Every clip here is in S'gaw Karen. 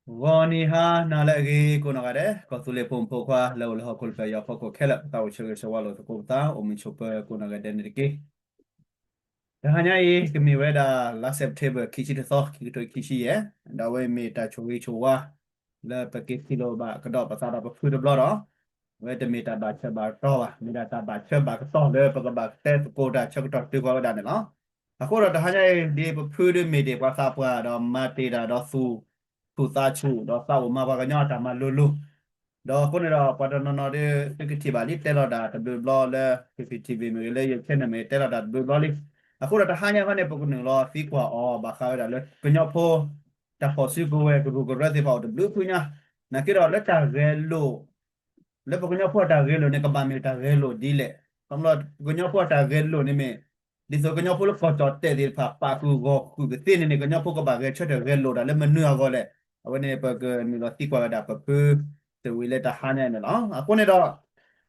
ဂီၤနံၤဟါနၤလၢအဂ့ၤ ကိးနီၢ်ဂၤဒဲး ကီၢ်သူလ့ၤဖိမုၣ်ဖိခွါ လၢအိၣ်လၢဟီၣ်ခိၣ်တဖျၢၣ်ညါအဖီခိၣ်ခဲလၢာ် ပသးအိၣ်ဆၢဂ့ၤဆၢဝါလိာ်သကိးပသး အိၣ်မုာ်ဆိးပၢၤကိးနီၢ်ဂၤဒဲးန့ၣ်တက့ၢ်. တဟါညါအံၤ ကမ့ၢ်ဝဲဒၣ် လါ September ခံဆံတသီ ခံကထိခံဆံယဲၢ်, ဒီးအဝဲမ့ၢ်တၢ်ဆိၣ်ဂ့ၤဆိၣ်ဝါ လၢပက့ၤထံၣ်လိာ်ဘၣ်ကဒီးပသးဒီးပဖုတဘျီဒီး အဝဲတမ့ၢ်တၢ်ဘၣ်ဆၢဘၣ်ကတီၢ်ဘၣ်, မ့ၢ်ဒၣ်တၢ်ဘၣ်ဆၢဘၣ်ကတီၢ်လၢပကဘၣ်တဲသကိးတၢ်ဆၢကတီၢ်တုၤဃီၤဝဲဒၣ်န့ၣ်လီၤ. အဃိဒီးတဟါညါအံၤ ဒ်ပဖုဒ်မ့ၢ်တ့ၢ်ပှၤသးပှၢ်ဒီးမၤတ့ၢ်တၢ်ဒီးသူၣ် ဆူၣ်သးဆူၣ် ဒီးသးအိၣ်မၤပှၤကညီအတၢ်မၤလိၤလိၤ ဒီးအဃိန့ၣ်ဒီး ပှၤတနီၤနီၤဒ်သုကထံၣ်ဘၣ်လံ တဲလီၤတၢ်တဘျုးဘျီလၢ K P T V မ့ၢ်ဂ့ၤ လၢယ channel မ့ၢ်ဂ့ၤ တဲလီၤတၢ်တဘျုးဘျီလံ. အဃိဒီးတဟါညါခီန့ၣ် ပကနုာ်လီၤသံကွၢ်အီၤ ဘၣ်ဃးဝဲဒၣ်လၢကညီဖိ တၢ်ဖီၣ်စုကဝဲၤကရူၢ်ကရၢသ့ၣ်တဖၣ်အိၣ်တဘျုးဖုညါ, နာ်က့ဒီးလၢတၢ်ဂဲၤလိာ် လၢပကညီဖိအတၢ်ဂဲၤလိာ်န့ၣ် ကဘၣ်မ့ၢ်တၢ်ဂဲၤလိာ်ဒ်လဲၣ်. ခီဖျိကညီဖိအတၢ်ဂဲၤလိာ်န့ၣ်မ့ၢ် ဒ်သိးကညီဖိလၢကီၢ်ကၠီၣ်တဲၣ်သ့ၣ်တဖၣ် ပာ်ဃုာ်ဂီၢ်ဃုာ်ကသ့န့ၣ်န့ၣ် ကညီဖိကဘၣ်ဂဲၤဆၢထၢၣ်ဂဲၤလိာ်တၢ်လၢမနုၤအဂီၢ်လဲၣ်. အဝဲန့ၣ် ပကနုာ်လီၤသံကွၢ်ဝဲဒၣ်ပဖု သုးဝံၤလၢတဟါညါန့ၣ်လီၤ. အဃိန့ၣ်ဒီး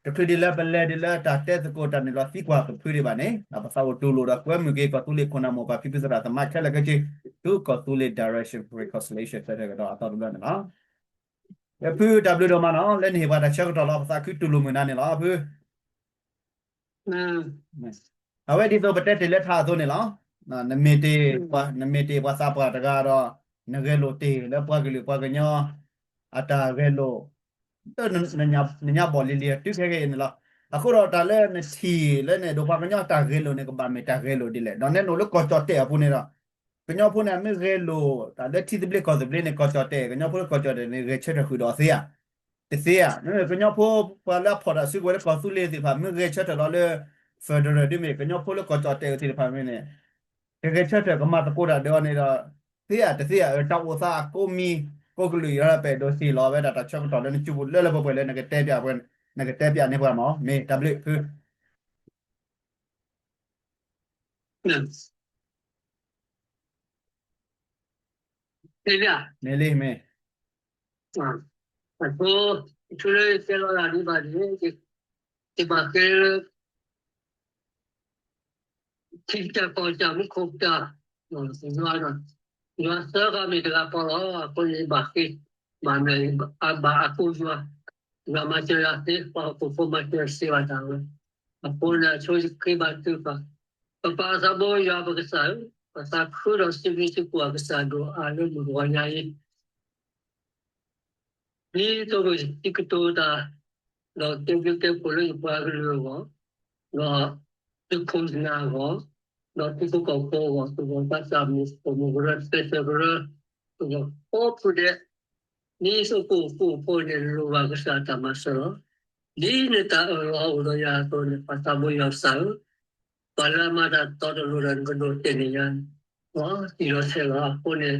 တချုးဒ်လၢပလဲၤဒ်လၢတၢ်တဲသကိးတၢ်နုာ်လီၤသံကွၢ်ပဖုဒံးဘၣ်န့ၣ် ပသးအိၣ်တူၢ်လိာ်ဒီးကွဲမုာ်က့ၤ ကီၢ်သူလ့ၤခိၣ်နၢ်မိၢ်ပၢ်ဖံဖုသရၣ်သမါခဲလၢာ်ခဲဆ့ ဆူကီၢ်သူလ့ၤ Direction Reconciliation Center ကဒီးအသီတဘျီန့ၣ်လီၤ. ဒီးဖုတၢ်ဘျုးဒိၣ်မးနီၤ လၢနဟ့ၣ်ပှၤတၢ်ဆၢကတီၢ်လီၤ ပသးခုတူၢ်လိာ်မုာ်နၤန့ၣ်လီၤ ဖု အဝဲဒ်သိးပတဲတ့ၢ်လၢထးအသိးန့ၣ်လီၤ. နမ့ၢ်တ့ၢ်ပှၤ နမ့ၢ်တ့ၢ်ပှၤသးပှၢ်တဂၤဒီး နဂဲၤလိာ်တ့ၢ်လၢပှၤကလုာ်ပှၤကညီ အတၢ်ဂဲၤလိာ် လၢနညါဘီၣ်လံၤလံၤတုၤခဲကနံၣ်အံၤန့ၣ်လီၤ. အဃိဒီးတၢ်လၢနထံၣ်လၢနအဲၣ်ဒိးပှၤကညီအတၢ်ဂဲၤလိာ်န့ၣ် ကဘၣ်မ့ၢ်တၢ်ဂဲၤလိာ်ဒ်လဲၣ်. ဒီးနဲနအိၣ်လၢကီၢ်ကၠီၣ်တဲၣ်အပူၤန့ၣ်ဒီး ကညီဖိန့ၣ် မ့ၢ်ဂဲၤလိာ်တၢ်လၢထံသဘျ့ကီၢ်သဘျ့န့ၣ် ကီၢ်ကၠီၣ်တဲၣ် ကညီဖိလၢကီၢ်ကၠီၣ်တဲၣ်န့ၣ် ဂဲၤဆၢထၢၣ်ဃုာ်ဒီးအီၤသ့ဧါ. တသ့ဧါ. မ့မ့ၢ်ကညီဖိပှၤလၢအဖီၣ်တၢ်စုကဝဲၤလၢကီၢ်သူလ့ၤသ့ၣ်တဖၣ် မ့ၢ်ဂဲၤဆၢထၢၣ်လီၤလၢ federal ဒ်မ့ၢ် ကညီဖိလၢကီၢ်ကၠီၣ်တဲၣ်သ့ၣ်တဖၣ်မ့ၢ်န့ၣ် ကဂဲၤဆၢထၢၣ်ကမၤသကိးတၢ်ဒီးအီၤန့ၣ်ဒီး သ့ဧါ တသ့ဧါ. တၢ်အိၣ်သးအကိးမံၤ ကိးကလုာ်အံၤ ပအဲၣ်ဒိးဟ့ၣ်လီၤဝဲဒၣ်တၢ်ဆၢကတီၢ်လၢနစုပူၤလၢလၢပှဲၤပှဲၤလၢ နကတဲပၠးန့ၢ်ပှၤမ့ၢ် မ့ၢ်တၢ်ဘျုးဖု မ့ၢ်လံမ့ၢ် အဃိ ထူလၢယတဲလီၤတၢ်ဒ်ဘၣ်န့ၣ် ယဘၣ်ဃ့လၢ ထံကစၢ်ကီၢ်ကစၢ်မူခိၣ်ကစၢ် ယွၤဒီး ယွၤသၢဂၤမ့ၢ်တဂၤဃီလီၤ. အဃိန့ၣ်ယဘၣ်ဃ့ ဘၣ်မနုၤ အဘၣ်အကိးယွၤ ယွၤမၤစၢၤယၤသ့ ပှၤဟီၣ်ခိၣ်ဖိမၤစၢၤစ့ၢ်ဘၣ်တၢ်ဝဲ အဃိန့ၣ် အဆိယဃ့ဘၣ်သုပၢ် ပပၢ်သးဘိယွၤပကစၢ်ဧၢ, ပသးခုဒီးစံးဘျုးစံးဖှိၣ်အကစၢ်ဒိၣ်အါလၢမုၢ်တဂီၤညါအံၤ ဒ်သိးပကစံးကတိၤတၢ် ဒီးကဲဘျုးကဲဖှိၣ်လၢယပှၤကလုာ်အဂီၢ်, ဒီးသုးခိၣ်နၢ်အဂီၢ်, ဒီးထံဖိကီၢ်ဖိအဂီၢ်, သဝီသးစၢ်မုၢ်သကိးမုၢ်ကရၢ သဲစၢကရၢ, သဝီကိးဖုဒဲး, ဒ်သိးပအိၣ်ဖှိၣ်ဖိန့ၣ် လိၣ်ဘၣ်ကစၢ်တၢ်မၤစၢၤလီၤ. ဒ်နတၢ်အၢၣ်လီၤအိၣ်ဒီးယၤအသိးန့ၣ် ပၢ်သးဘိယွၤကစၢ်ဧၢ, ပှၤလၢအမၤတၢ်တီတလိၤဒီးနကဒိးတဲာ်န့ၢ်ယၤန့ၣ် လီၤတံၢ်လီၤဆဲးလီၤ. အဃိန့ၣ်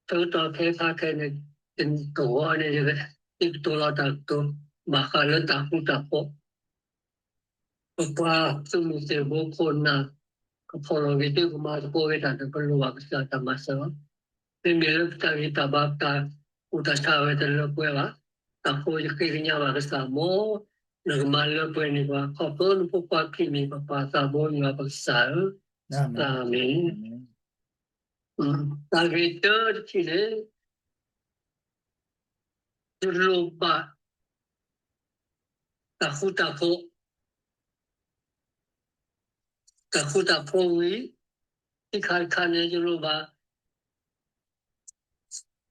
ဆၢကတီၢ်ခဲခါခဲန့ၣ် တနံၣ်တဂီၤန့ၣ် ယကစံးကတိၤလီၤတၢ်ကတိၤ ဘၣ်ဃးလၢတၢ်ဃူတၢ်ဖိး ပပှၤသုးမုၢ်သံၣ်ဘိခိၣ်နၢ် ကဖီၣ်လီၤဂ့ၤသ့ ကမၤသကိးဂ့ၤတၢ်ဒီး ကလိၣ်ဘၣ်ကစၢ်တၢ်မၤစၢၤလီၤ. မ့မ့ၢ်လၢပတၢ်ဂံၢ်တၢ်ဘါ ပတၢ်ကူၣ်တၢ်ဆးဝဲတလၢပှဲၤဘၣ်. တၢ်ဖိယဃ့ကညးဘၣ်ကစၢ်မ့ၢ် နကမၤလၢပှဲၤန့ၢ်ပှၤ ခီဖျိနဖိခွါခံမံၤ ပပၢ်သးဘိယွၤပကစၢ်ဧၢ, အၤမ့ၣ်. တၢ်ဂ့ၢ်တၢတထံၣ်န့ၣ် ယလိၣ်ဘၣ် တၢ်ဃူတၢ်ဖိး, တၢ်ဃူတၢ်ဖိးဝံၤ ခံခါတခါန့ၣ် ယလိၣ်ဘၣ်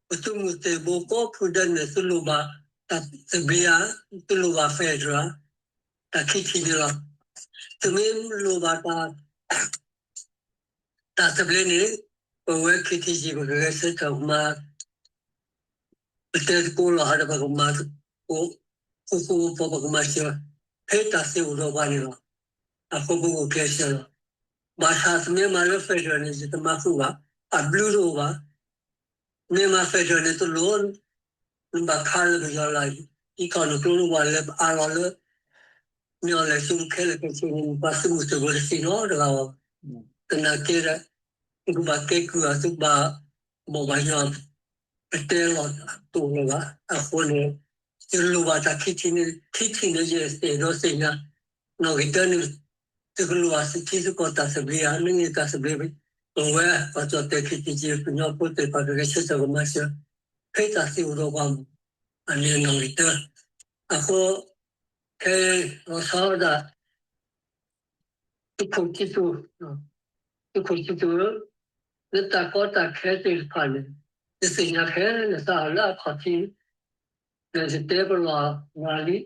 ပသုးမုၢ်သံၣ်ဘိကိးဖုဒဲးန့ၣ် သုလိၣ်ဘၣ်တၢ်သဘျ့ဧါ, သုလိၣ်ဘၣ် federal တၢ်ခံထံၣ်န့ၣ်လီၤ. သုမ့ၢ်လိၣ်ဘၣ်တၢ် တၢ်သဘျ့န့ၣ် ပဝဲ K T G ပကဂဲၤဆၢထၢၣ်မၤ ပတဲသကိးလီၤဟးဒီး ပကမၤသကိး ဃူဃူဖိးဖိး ပကမၤစၢၤ ဖဲတၢ်သ့အိၣ်ဒီးပှၤန့ၣ်လီၤ. အဃိပကအိၣ်ကျဲးစၢးလီၤ. ဘၣ်ဆၣ်သုမ့ၢ်မၤလၢ federal န့ၣ် ယတမၤဃုာ်ဘၣ်, အဘျုးတအိၣ်ဘၣ်. မ့ၢ်မၤ federal န့ၣ် တလိၣ် နဘၣ်ခးလၢပယီၤလၢ်အံၤ အံၤခီၣ်နကျိလၢပှၤလဲၤအါလီၤလၢ မ့ၢ်အီၤလဲၤဆူခဲလၢာ်ခဲဆ့န့ၣ် ပှၤသုးမုၢ်သံၣ်ဘိတသ့ၣ်နီတဂၤဘၣ်. သနာ်က့ဒီး သုကဘၣ်ကဲကုၢ်အီၤ သုကဘၣ်ဘီၣ်ဘၣ်ညီ ပတဲလီၤတအိၣ်လၢၤဘၣ်. အဃိန့ၣ် ယလိၣ်ဘၣ်တၢ်ခံထံၣ်န့ၣ် ခံထံၣ်န့ၣ် ယအဲၣ်ဒိးသ့ၣ်ညါ နီၣ်ဂံၢ်တၢန့ၣ် သုကလိၣ်ဘၣ်သုထံသုကီၢ်တၢ်သဘျ့ဧါ, မ့ၢ်ဂ့ၤတၢ်သဘျ့ ပဝဲပှၤကီၢ်တဲာ် K T G ကညီဖိသ့ၣ်တဖၣ် ကဂဲၤဆၢထၢၣ်ကမၤစၢၤ ဖဲတၢ်သ့အိၣ်ဒီးပှၤမး, အန့ၣ်နီၣ်ဂံၢ်တၢ, အဃိ ခဲလီၤဆီဒၣ် သုးခိၣ်ဆံသူၣ်, သုးခိၣ်ဆံသူၣ်ဧၢ, လၢတၢ်ကီတၢ်ခဲသ့ၣ်တဖၣ်န့ၣ် ယသ့ၣ်ညါခဲလၢာ်သးလၢအခီၣ်ထံး, ဒီးယတဲပလီၢ်နၤလံ,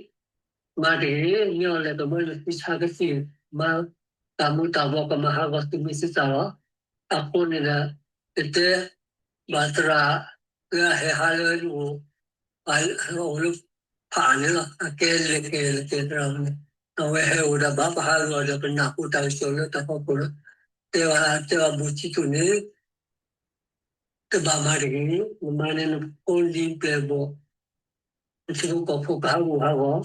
မၤတဂ့ၤ, မ့ၢ်အီၤလဲၣ် ကမၢနသံဆါကသံၣ်, မၤတၢ်မူၤတၢ်ဘှီး ကမၤဟးဂီၤသုးမုၢ်သုးသးလီၤ. အဃိန့ၣ်ဒီး ယတဲ ဘၣ်သရၣ် လၢအဟဲဟးလၢယအိၣ်, အိၣ်လၢဖးအါန့ၣ်လီၤ. အကဲလဲၤကဲလဲၤကဲသရၣ်န့ၣ်, အဝဲဟဲအိၣ်ဒီးဘၣ်ပဟးဂီၤဒီး ပနၢ်ဟူတၢ်ကစီၣ်လၢတၢ်ဖီခိၣ်လီၤ. တဲဘၣ်တဲဘၣ် ဘိၣ်ဆံသူၣ်န့ၣ် တဘၣ်မၤတဂ့ၤ, နမၤန့ၣ်နဖိလံၤပျဲၢ်ဘီၣ် နထံဖိကီၢ်ဖိကဟးဂူာ်ဟး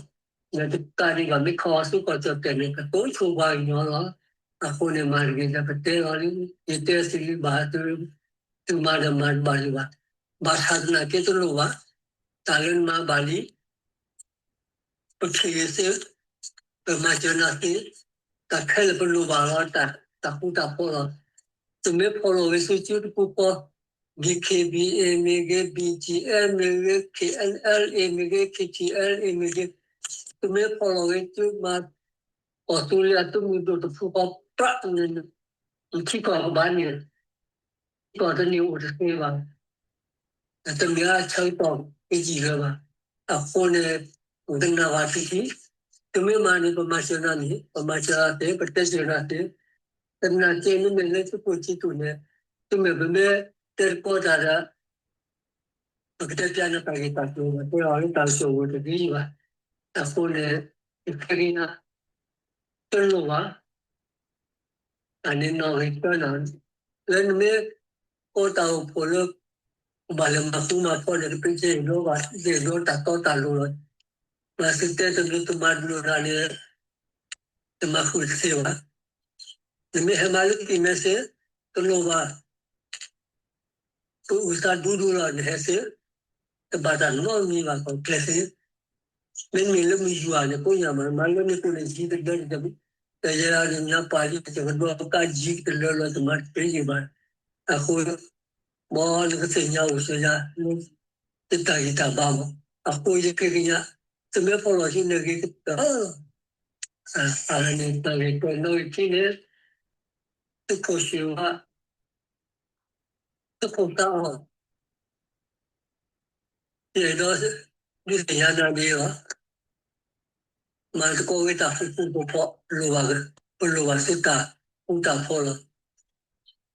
ဂီၤ, ဒီးတကးဒံးဘၣ် မ့ၢ်ခီဆူကီၢ်ကၠီၣ်တဲၣ်န့ၣ် ကတိၤဆိပှၤကညီလီၤ. အဃိန့ၣ် မၤတဂ့ၤဒီး ပတဲလီၤလံ, ယတဲသုလံဘၣ်သု, သုမၤဒီးမၤတဘၣ်လံဘၣ်. ဘၣ်ဆၣ်သနာ်က့တလိၣ်ဘၣ်, တၢ်လၢနမၤဘၣ်လံ ပခ့ၣ်ဂ့ၤသ့, ပမၤစၢၤနၤသ့, တၢ်ခဲလၢာ်ပလိၣ်ဘၣ်လီၤ, တၢ်ဃူတၢ်ဖိးလီၤ. သုမ့ၢ်ဖီၣ်လီၤဂ့ၤဆူစုတပူၤဃီ, ဘံခ့ၣ်ဘံၣ်အ့ၣ်မ့ၢ်ဂ့ၤ, ဘံၣ်ကၠံၣ်အဲၣ်မ့ၢ်ဂ့ၤ, ခ့ၣ်အဲၣ်အဲၣ်အ့ၣ်မ့ၢ်ဂ့ၤ, ခ့ၣ်ထံၣ်အဲၣ်အ့ၣ်မ့ၢ်ဂ့ၤ, သုမ့ၢ်ဖီၣ်လီၤဂ့ၤဆူမၤ ကီၢ်သူလ့ၤအသုးမုၢ်ဒိၣ်တဖုဃီ ပြးန့ၣ်, နထံကီၢ်ကဘၣ်န့ၣ် ထံကီၢ်တန့ၢ်အိၣ်တသ့ဘၣ်. တမ့ၢ်အဆၢကတီၢ်ကယံာ်လၢၤဘၣ်. အဃိန့ၣ် ကနၣ်ဘၣ်ထံထံ, တမ့ၢ်မၤန့ၣ် ပမၤစၢၤနၤန့ၣ် ပမၤစၢၤနၤသ့, ပတဲစၢၤနၤသ့, သနာ်က့နမ့ၢ်လၢသုးခိၣ်ဆံသူၣ်န့ၣ် တမ့ၢ်ပမ့ၢ်တဲတကီတၢ်ဒီး ပကတဲပျးနၤတၢ်ဂ့ၢ်တၢ်ကျိၤဘၣ်, တဲအီၤလၢတၢ်ကစီၣ်အိၣ်တဂ့ၤဘၣ်. အဃိန့ၣ် ယခဲကနၣ် တလိၣ်ဘၣ်, အန့ၣ်နီၣ်ဂံၢ်တၢနၤ, လၢနမ့ၢ်ကီတၢ်အိၣ်ဖှိၣ်လၢ ဘၣ်လဲၤမၤဃူမၤဖိးန့ၣ် ကပ့ၤက့ၤဒိဘၣ် က့ၤဒိတၢ်တီတၢ်လိၤလီၤ. မၤသုတဲတမံၤ တမၤတလိၤတၢ်န့ၣ် တမၤဃုာ်တသ့ဘၣ်. နမ့ၢ်ဟဲမၤလၢကံၢ်မဲသ့ တလိၣ်ဘၣ်, ကအုၣ်သးဒူဒူလီၤ နဟဲသ့, တဘၣ်တၢ်နီတမံၤဘၣ် ကီၢ်ကျဲသ့. မ့မ့ၢ်လၢမုၢ်ယူၤဧါန့ၣ် ကိးညါမး မၤလၢန့ၣ်ကိးန့ၣ် ယံၤကဒၢတဒၢ, တယဲၢ်ဒၣ်နညါပှၤလံ တကဒီးကါယံၤကတလၢလီၤ တမၤတသ့ယံၤဘၣ်. အဃိ မ်နကသ့ၣ်ညါအိၣ်ဆိယါ လၢ တၢ်ဂံၢ်တၢ်ဘါမး, အဃိယက့ကညး သုမ့ၢ်ဖီၣ်လီၤဆူန့ၣ်ဂ့ၤကတၢၢ်လီၤ. အန့ၣ်တၢ်ဂ့ၢ်တၢ်နီၣ်ဂံၢ်ခံန့ၣ် သုးခိၣ်ဆှၢဝါ သုးခိၣ်သးအီၣ် ယအဲၣ်ဒိးဒုးသ့ၣ်ညါနၤဒ်အံၤလီၤ. မၤသကိးဝဲတၢ်ဃူဃူဖိးဖိး လိၣ်ဘၣ်, ပလိၣ်ဘၣ်သုတၢ်ဃူတၢ်ဖိးလီၤ.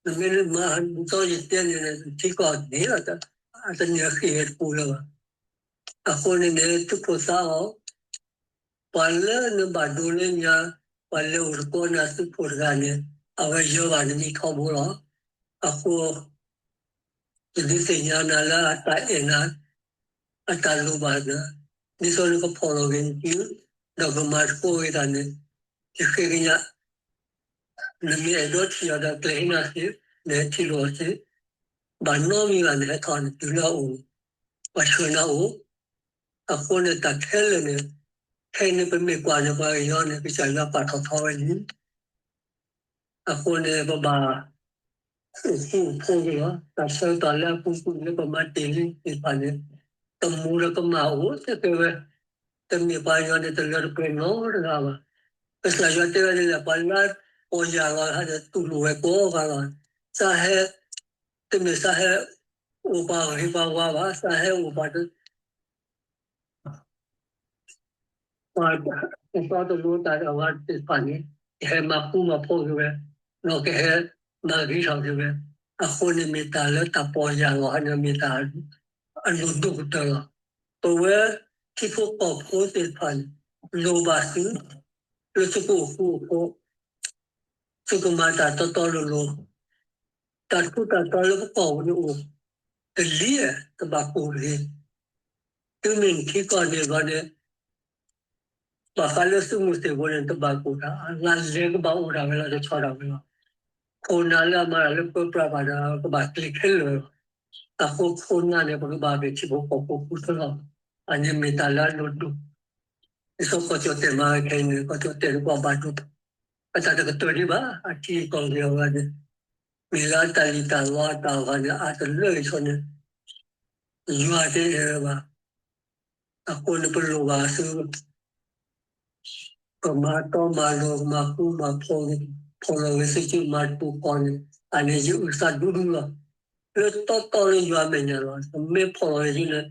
နမ့ၢ်မၤဒ်သိးယတဲန့ၣ် ထံကီၢ်န့ၣ် အတန့ၢ်အဃံအတပူၤလၢၤဘၣ်. အဃိန့ၣ်န့ၣ် သုးခိၣ်သးအီၣ် ပှၤလၢနဘၣ်ဒိလၢညါ ပှၤလဲၤအိၣ်သကိးနၤသုးခိၣ်တဂၤန့ၣ် အဝဲယၢဘၣ်နမံၤထီဘိလီၤ. အဃိ ယဒုးသ့ၣ်ညါနၤလၢအတၢ်အဲၣ်နၤ အတၢ်လိၣ်ဘၣ်နၤ ဒ်သိးနကဖီၣ်လီၤဂ့ၤနစု ဒီးကမၤသကိးဂ့ၤတၢ်န့ၣ် ယဃ့ကညး နမ့ၢ်အဲၣ်ဒိးထံၣ်အီၤဒီးကျဲၤဟံးနၤသ့, နဟဲထံၣ်လိာ်အီၤသ့, ဘၣ်နီတမံၤဘၣ် နဟဲထီၣ်နတုၤလၢအအိၣ်, ပှၤဆှၢနၤအိၣ်. အဃိန့ၣ်တၢ်ခဲလၢာ်န့ၣ် ခဲအံၤန့ၣ်ပမ့ၢ်ကွၢ်န့ၣ် ပှၤကညီန့ၣ် ကစၢ်ယွၤပာ်ထီၣ်ထီဝဲလံ. အဃိန့ၣ် ပဘၣ် အိၣ်ဃူအိၣ်ဖိးက့ၤလီၤ. တၢ်ဆၢကတီၢ်လၢအပူၤကွံာ်လၢပမၤတ့ၢ်လံသ့ၣ်တဖၣ်န့ၣ် တမူဒီးကမၣ်အိၣ်သ့ကဲဝဲ, တမ့ၢ်ပှၤကညီန့ၣ် တလၢတပှဲၤနီတဂၤဘၣ်. ကစၢ်ယွၤတဲဝဲဒ်လဲၣ် ပှၤလၢပီၢ်ယၢ်လီၤတဟါန့ၣ် တူၢ်လိာ်ဝဲကိးဂၤလီၤ. သးဟဲ, တမ့ၢ်သးဟဲ အိၣ်ပှၤဂ့ၤပှၤဝါဘၣ်, သးဟဲအိၣ်ပှၤ ပှၤတတီတလိၤတၢ်ဒီးအဝဲသ့ၣ်တဖၣ်န့ၣ် ကဟဲမၤဃူမၤဖိးက့ၤဝဲ, ဒီးကဟဲမၤဂ့ၤထီၣ်က့ၤဝဲ. အဃိန့ၣ်မ့ၢ်တၢ်လၢတၢ်ပီၢ်ယၢ်လီၤဟါန့ၣ် မ့ၢ်တၢ်အလိၣ်ဒိၣ်ကတၢၢ်လီၤ. ပဝဲထံဖိကီၢ်ဖိသ့ၣ်တဖၣ်န့ၣ် လိၣ်ဘၣ်သု လၢသုကအိၣ်ဃူအိၣ်ဖိး, သုကမၤတၢ်တီတီလိၤလိၤ, တၢ်ထူးတၢ်တီၤလၢပကီၢ်ပူၤန့ၣ်အိၣ် တလံၤဧါ တဘၣ်ကိၢ်တဂ့ၤ. သုမ့ၢ်နထံကီၢ်န့ၣ်ဘျီန့ၣ် ဘၣ်ဃးလၢသုးမုၢ်သံၣ်ဘိန့ၣ် တဘၣ်ကိၢ်တၢ်, အလါလဲကဘၣ်အိၣ်ဒၣ်ဝဲလီၤ တဆီဒၣ်ဝဲလီၤ. ခိၣ်နၢ်လၢအမၤတၢ်လၢပၢပြးဘၣ်ဒီး ကဘၣ်ကျဲၤခဲလၢာ်လီၤ. အဃိခိၣ်နၢ်န့ၣ် ပကဘၣ်မ့ၢ်ထံဖိကီၢ်ဖိဃူသၢလီၤ. အန့ၣ်မ့ၢ်တၢ်လၢအလိၣ်ဒိၣ် ဒ်သိးကီၢ်ကၠီၣ်တဲၣ်မၤဝဲခဲအံၤန့ၣ် ကီၢ်ကၠီၣ်တဲၣ်န့ၣ် ပှၤဘၣ်ဒိ အတၢ်တကတၢၢ်ဒံးဘၣ် အထံကီၢ်ဂ့ၤအဂၤန့ၣ် မ့ၢ်လၢအတၢ်လံၣ်တၢ်လီအတၢ်အဂၤန့ၣ် အတလၢအံၤဆီန့ၣ် ယွၤတအဲၣ်ဝဲဘၣ်. အဃိန့ၣ်ပလိၣ်ဘၣ်သု ကမၤတီမၤလိၤ ကမၤဃူမၤဖိး ဖီၣ်လီၤဂ့ၤသုစုမၤသကိးန့ၣ် အန့ၣ်ယအုၣ်သးဒူဒူလီၤ. လၢတီတီလၢယွၤအမဲာ်ညါလီၤ. ကမ့ၢ်ဖီၣ်လီၤဂ့ၤသုန့ၣ်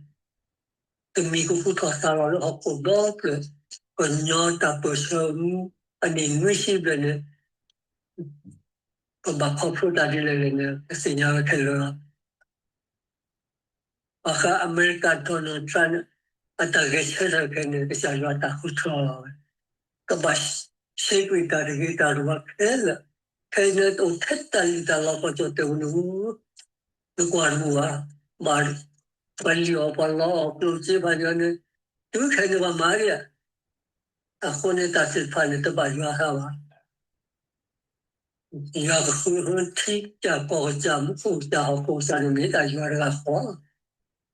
တမံၤကဃူထီၣ်သါလီၤလၢဟီၣ်ခိၣ်ဒီဖျၢၣ် ကညီတၢ်ပၢၢ်ဆၢမူ အနံၣ်နွံဆံဘျဲၣ်န့ၣ် ပဘၣ်ခီဖျိတၢ်ဒ်လဲၣ်လဲၣ်န့ၣ် ကသ့ၣ်ညါဝဲခဲလၢာ်လီၤ. ဘၣ်ဃးအမဲရကၤ Donald Trump န့ၣ် အတၢ်ဂဲၤဆၢထၢၣ်ခဲအံၤန့ၣ် ကစၢ်ယွၤတၢ်ဃုထၢလီၤဝဲ ကဘၣ်ဆဲးကွံာ်တၢ်တဂ့ၤတၢ်တဝါခဲလၢာ်, ခဲအံၤန့ၣ်အိၣ်ထဲတၢ်လံၣ်တၢ်လီကီၢ်ကၠီၣ်တဲာ်ပူၤန့ၣ် နကွၢ်တပူၤဘၣ်, ဘၣ်ပှၤလံၣ်အီၣ်ပှၤလီအီၣ်ကျိၣ်စ့ဖးယံၤန့ၣ် တုၤခဲအံၤန့ၣ်ပှၤမၤဒံးဧါ. အဃိန့ၣ်တၢ်သ့ၣ်တဖၣ်န့ၣ် တဘၣ်ယွၤအသးဘၣ်. ယွၤကဃုထံကစၢ်ကီၢ်ကစၢ် မူခိၣ်ကစၢ်ဟီၣ်ခိၣ်ကစၢ်န့ၣ် မ့ၢ်တၢ်ယွၤတဂၤဃီ,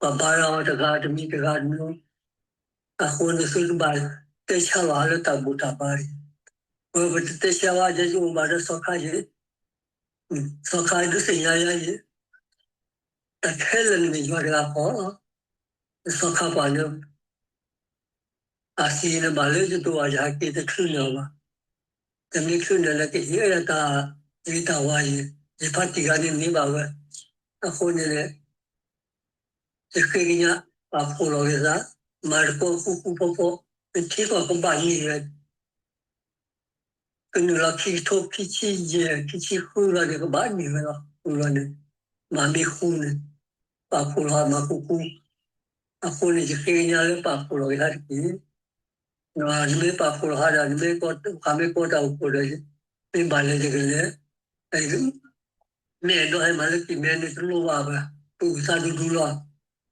ပှၤဘါယွၤတဂၤတမံၤတဂၤတမံၤ, အဃိန့ၣ်သုတဘၣ်တဲဆါလီၤဟးလၢတၢ်ဘူၣ်တၢ်ဘါတဂ့ၤ. ပတတဲဆါဘၣ် ယဲယအိၣ်ဘၣ်ဒီးစီၤခါယ့ၣ်, စီၤခါဒုးသ့ၣ်ညါယၤယ့ၣ်, တၢ်ခဲလၢာ်န့ၣ်မ့ၢ်ယွၤတဂၤဃီလီၤ. စီၤခါပှၢ်န့ၣ် အသံန့ၣ်ဘၣ်လၢယဒိၣ်ဘၣ် ယဟးက့ၤတချုးန့ၣ်အီၤဘၣ်. တမ့ၢ်ချုးန့ၣ်လၢကဟ့ၣ်အီၤတၢ်ဂ့ၤတၢ်ဝါယဲၢ်, ယဖါတံၢ်ဂၤန့ၣ်န့ၢ်ဘၣ်ဝဲ. အဃိန့ၣ် ယဃ့ကညးပာ်ဖှိၣ်လီၤက့ၤသး, မၤသကိးဃူဃူဖိးဖိး, ပထံကီၢ်ကဘၣ်န့ၢ်ဝဲ ကနုာ်လီၤခံကထိခံဆံယဲၢ် ခံဆံဃုလီၤန့ၣ် ကဘၣ်န့ၢ်ဝဲလီၤ. ဃုလီၤန့ၣ် မၤမ့ၢ်ဃူန့ၣ် ပာ်ဖှိၣ်လီၤမၤဃူဃူ. အဃိန့ၣ် ယဃ့ကညးလၢပာ်ဖှိၣ်လီၤက့ၤသးတက့ၢ်. နမ့ၢ်ပာ်ဖှိၣ်လီၤဟးဒီး နမ့ၢ်ကမ့ၢ်ကီတၢ်အိၣ်ဖှိၣ်ဒီး မ့ၢ်ဘၣ်လဲၤယကလဲၤ မ့ၢ်အဲၣ်ဒိးဟဲမၤလၢကံၢ်မဲန့ၣ် တလိၣ်ဘၣ်ဘၣ်, ပအုၣ်သးဒူဒူလီၤ.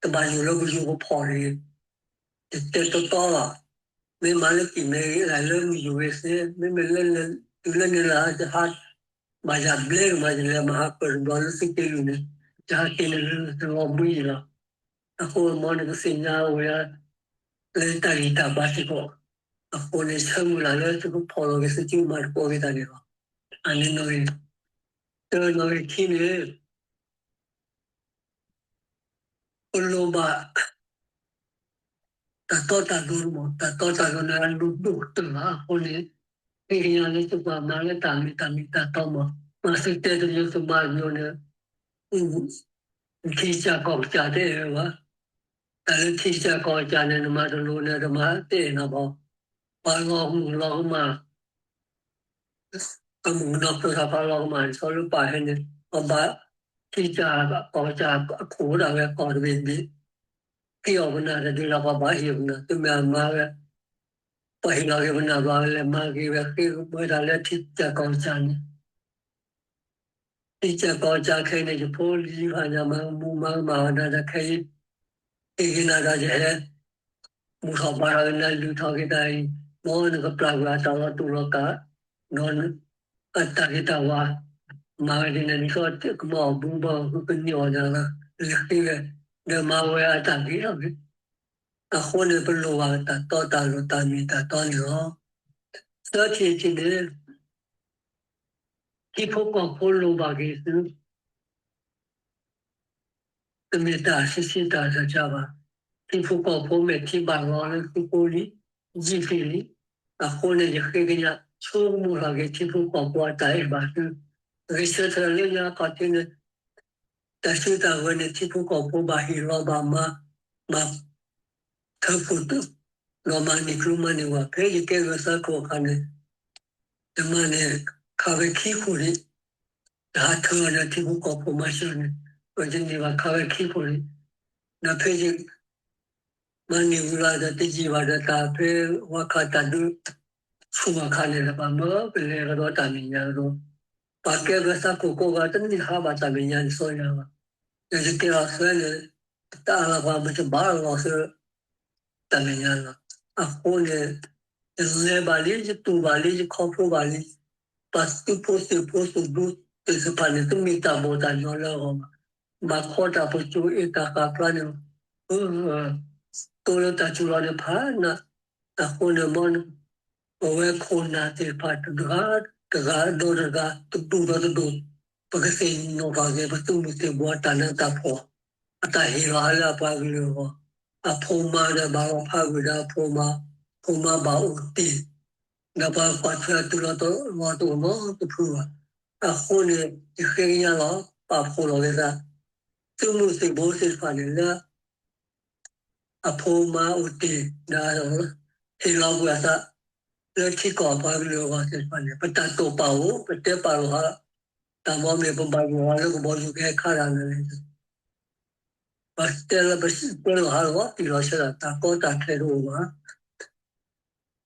တဘၣ်ယိၣ်လၢပယိၣ်ပဖီၣ်န့ၣ် ယတဲတီတီလီၤ. မ့ၢ်မၤလၢကံၢ်မဲဂ့ၤ လၢမုၢ်ယိၣ်ဂ့ၤသ့, မ့မ့ၢ်လၢ တုၤလၢန့ၣ်လၢ ယဟး ဘၣ်ယၤဘျဲကမၤ ယလဲၤမၤဟးကၢၢ်တဘျီလၢသုးက့လွံၢ်န့ၣ် ယဟးက့ၤန့ၣ်လၢတလီၤဘှံးယံၤလီၤ. အဃိမ်န့ၣ် ကသ့ၣ်ညါဝဲဒၣ် လၢတၢ်ဂံၢ်တၢ်ဘါစ့ၢ်ကီး, အဃိန့ၣ် ဆၢမုၢ်လၢ်လၢသုကဖီၣ်လီၤက့ၤသုစုမၤသကိးက့ၤတၢ်န့ၣ်လီၤ. အန့ၣ်နီၣ်ဂံၢ်, တနီၣ်ဂံၢ်ခံန့ၣ် ပလိၣ်ဘၣ် တၢ်တီတၢ်လိၤမး, တၢ်တီတၢ်လိၤန့ၣ် အလိၤဒိၣ်ကတၢၢ်လီၤ. အဃိန့ၣ် ဃ့ကညးလၢသုပှၤမၤလၢတၢ်မ့ၢ်တၢ်မ့ၢ်တၢ်တီမး, မၤသုတဲတလိၤသုမၤတလိၤန့ၣ် ထံကစၢ်ကီၢ်ကစၢ်တအဲၣ်ဝဲဘၣ်. တၢ်လၢထံကစၢ်ကီၢ်ကစၢ်န့ၣ် နမၤတလိၤန့ၣ် တမၤတအဲၣ်နၤဘၣ်. ပှၤလီၤမုၢ်လီၤကမၣ် အမုၢ်ကနီၤဖျိထီၣ်ဖးလီၤကမၣ်န့ၣ် ဆီလၢပာ်ဟဲန့ၣ် ပဘၣ်ထံကစၢ်ကီၢ်ကစၢ် အခိၣ်ဒၣ်ဝဲကီၢ်တဘ့ၣ်တဘ့ၣ်, ဟ့ၣ်အီၤပနၢ်တဒုလီၤ ပှၤဘၣ်ဟ့ၣ်အီၤပနၢ် သုမ့ၢ်အမၤဝဲ, ပှၤဟ့ၣ်လီၤက့ၤပနၢ်ဘၣ်ဝဲလဲၣ် မၤဂ့ၤဝဲ ဃ့ဝဲဒၣ်လၢထံကစၢ်ကီၢ်ကစၢ်န့ၣ် ထံကစၢ်ကီၢ်ကစၢ်ခဲအံၤန့ၣ် ယဖိလံၤဟါညါ မၤမူမၤကမၣ်ဝဲဒၣ်ဒီးခဲအံၤ ဟ့ၣ်က့ၤနၤဒီးယဟဲ ဘူၣ်ထီၣ်ဘါထီၣ်က့ၤနၤ လုၢ်ထီၣ်က့ၤတၢ်အံၤ မ်နကပျၢ်ကွံာ်အတၢ်လီၤတူာ်လီၤကာ် ဒီးအတၢ်ဂ့ၤတၢ်ဝါ မၤဝဲဒ်န့ၣ် ဒ်သိးကမၤအီၣ်ဘုဘၣ် ဃုကန့ၢ်အီၣ်နၤလၢ လဲၤဃ့ဝဲ ဒီးမၤဝဲအတၢ်ဂ့ၤထီၣ်က့ၤ အဃိန့ၣ် ပလိၣ်ဘၣ်တၢ်တီတၢ်လိၤ တၢ်မ့ၢ်တၢ်တီန့ၣ်လီၤ. သၢထံၣ်တထံၣ်န့ၣ် ထံဖိကီၢ်ဖိလိၣ်ဘၣ်က့ၤသု တမ့ၢ်တၢ်ဆံးဆံးတၢ်ဆါဆါဘၣ်. ထံဖိကီၢ်ဖိမ့ၢ်ထံဘၣ်လီၤလၢသုကိးလံ, ယံာ်က့ၤလံ. အဃိန့ၣ် ယဃ့ကညး ဆိကမိၣ်ထီၣ်က့ၤ ထံဖိကီၢ်ဖိအတၢ်အဲၣ်ဘၣ်သု, ဂဲၤဆၢထၢၣ်လၢညါခီၣ်ထံးန့ၣ် တၢ်စုတၢ်ဝဲၤန့ၣ် ထံဖိကီၢ်ဖိဘၣ်ဟ့ၣ်လီၤဘၣ်မၤ, ဘၣ်ထၢဖှိၣ်သု, ဒီးမၤန့ၢ်ကျိမၤန့ၢ်ဝဲ ဖဲယကဲဂဲၤဆၢထၢၣ်အခါန့ၣ် ယမၤန့ၣ် ခးဝဲခံခိၣ်န့ၣ် တၢ်ဟးထၢအီၤဒီးထံဖိကီၢ်ဖိမၤစၢၤန့ၣ် ပတန့ၢ်ဘၣ်ခးဝဲခံခိၣ်န့ၣ် ဒီးဖဲယ မၤန့ၢ်ဝံၤလီၤဒီး တယံာ်ဘၣ်ဒီးတၢ်ဖဲဝါခးတၢ်ဒုးဆူၣ်အခါန့ၣ်ဒီး ပှၤမၢပလဲၤကဒီးတၢ်မဲာ်ညါကဒီး, ပှၤကဲဂဲၤဆၢထၢၣ်ကိးဂၤ တန့ၢ်ဟးဘၣ်တၢ်မဲာ်ညါန့ၣ် စီၤယၤဘၣ်. ဒီးယကဲထီၣ်သၢန့ၣ် တၢ်အလၤပှၤမ့ၢ်တဘၣ်လီၤသၢ တၢ်မဲာ်ညါလီၤ. အဃိန့ၣ် ယလဲၤဘၣ်လံ ယတူၢ်ဘၣ်လံ ယခီဖျိဘၣ်လံ ပှၤသုးဖိသ့ၣ်ဖိသုးဒူသ့ၣ်တဖၣ်န့ၣ် တမ့ၢ်တၢ်ဘီၣ်တၢ်ညီလၢအဂီၢ်ဘၣ်. ဘၣ်ခီတၢ်ပစိၤအ့ၣ်တၢ်ဃၣ်ဖျါန့ၣ် တိလၢတၢ်စူၤလီၤန့ၣ်ဖးနး, အဃိန့ၣ် မ်အဝဲခိၣ်နၢ်သ့ၣ်တဖၣ် တဂၤဒီးတဂၤ တဒူၣ်ဒီးတဒူၣ် ပကသ့ၣ်နီၣ်ထီၣ်က့ၤ ပသုးမုၢ်သံၣ်ဘိတၢ်နးတၢ်ဖှီၣ် အတၢ်ဟ့ၣ်လီၤဟးလၢအပှၤကလုာ်အဂီၢ်, အဖိမါဒီးဘၣ်လီၤဖးဂုာ်ဒီးအဖိမါ, ဖိမါဘၣ်အိၣ်တ့ၢ်, ဒီးပှၤကွၢ်ထွဲအတုၤလီၤတီၤလီၤတအိၣ်နီတဖုဘၣ်. အဃိန့ၣ် ယဃ့ကညးလီၤ ပာ်ဖှိၣ်လီၤက့ၤသး, သုးမုၢ်သံၣ်ဘိသ့ၣ်တဖၣ်န့ၣ်လၢ အဖိမါအိၣ်တ့ၢ်ဒီး ဟ့ၣ်လီၤကွံာ်အသး လၢထံကီၢ်အပှၤကလုာ်အဂီၢ်သ့ၣ်တဖၣ်န့ၣ် ပတၢ်တိာ်ပာ်အိၣ်, ပတဲပာ်လီၤဟး, တၢ်မ့ၢ်မ့ၢ်ပဘၣ်ယိၣ်လီၤလၢကဘီယူၤကဟဲခးတၢ်န့ၣ်, ပတဲလၢပတဲလီၤဟးလီၤ ပံာ်လီၤဆဲးလီၤ တၢ်ကီတၢ်ခဲတအိၣ်ဘၣ်.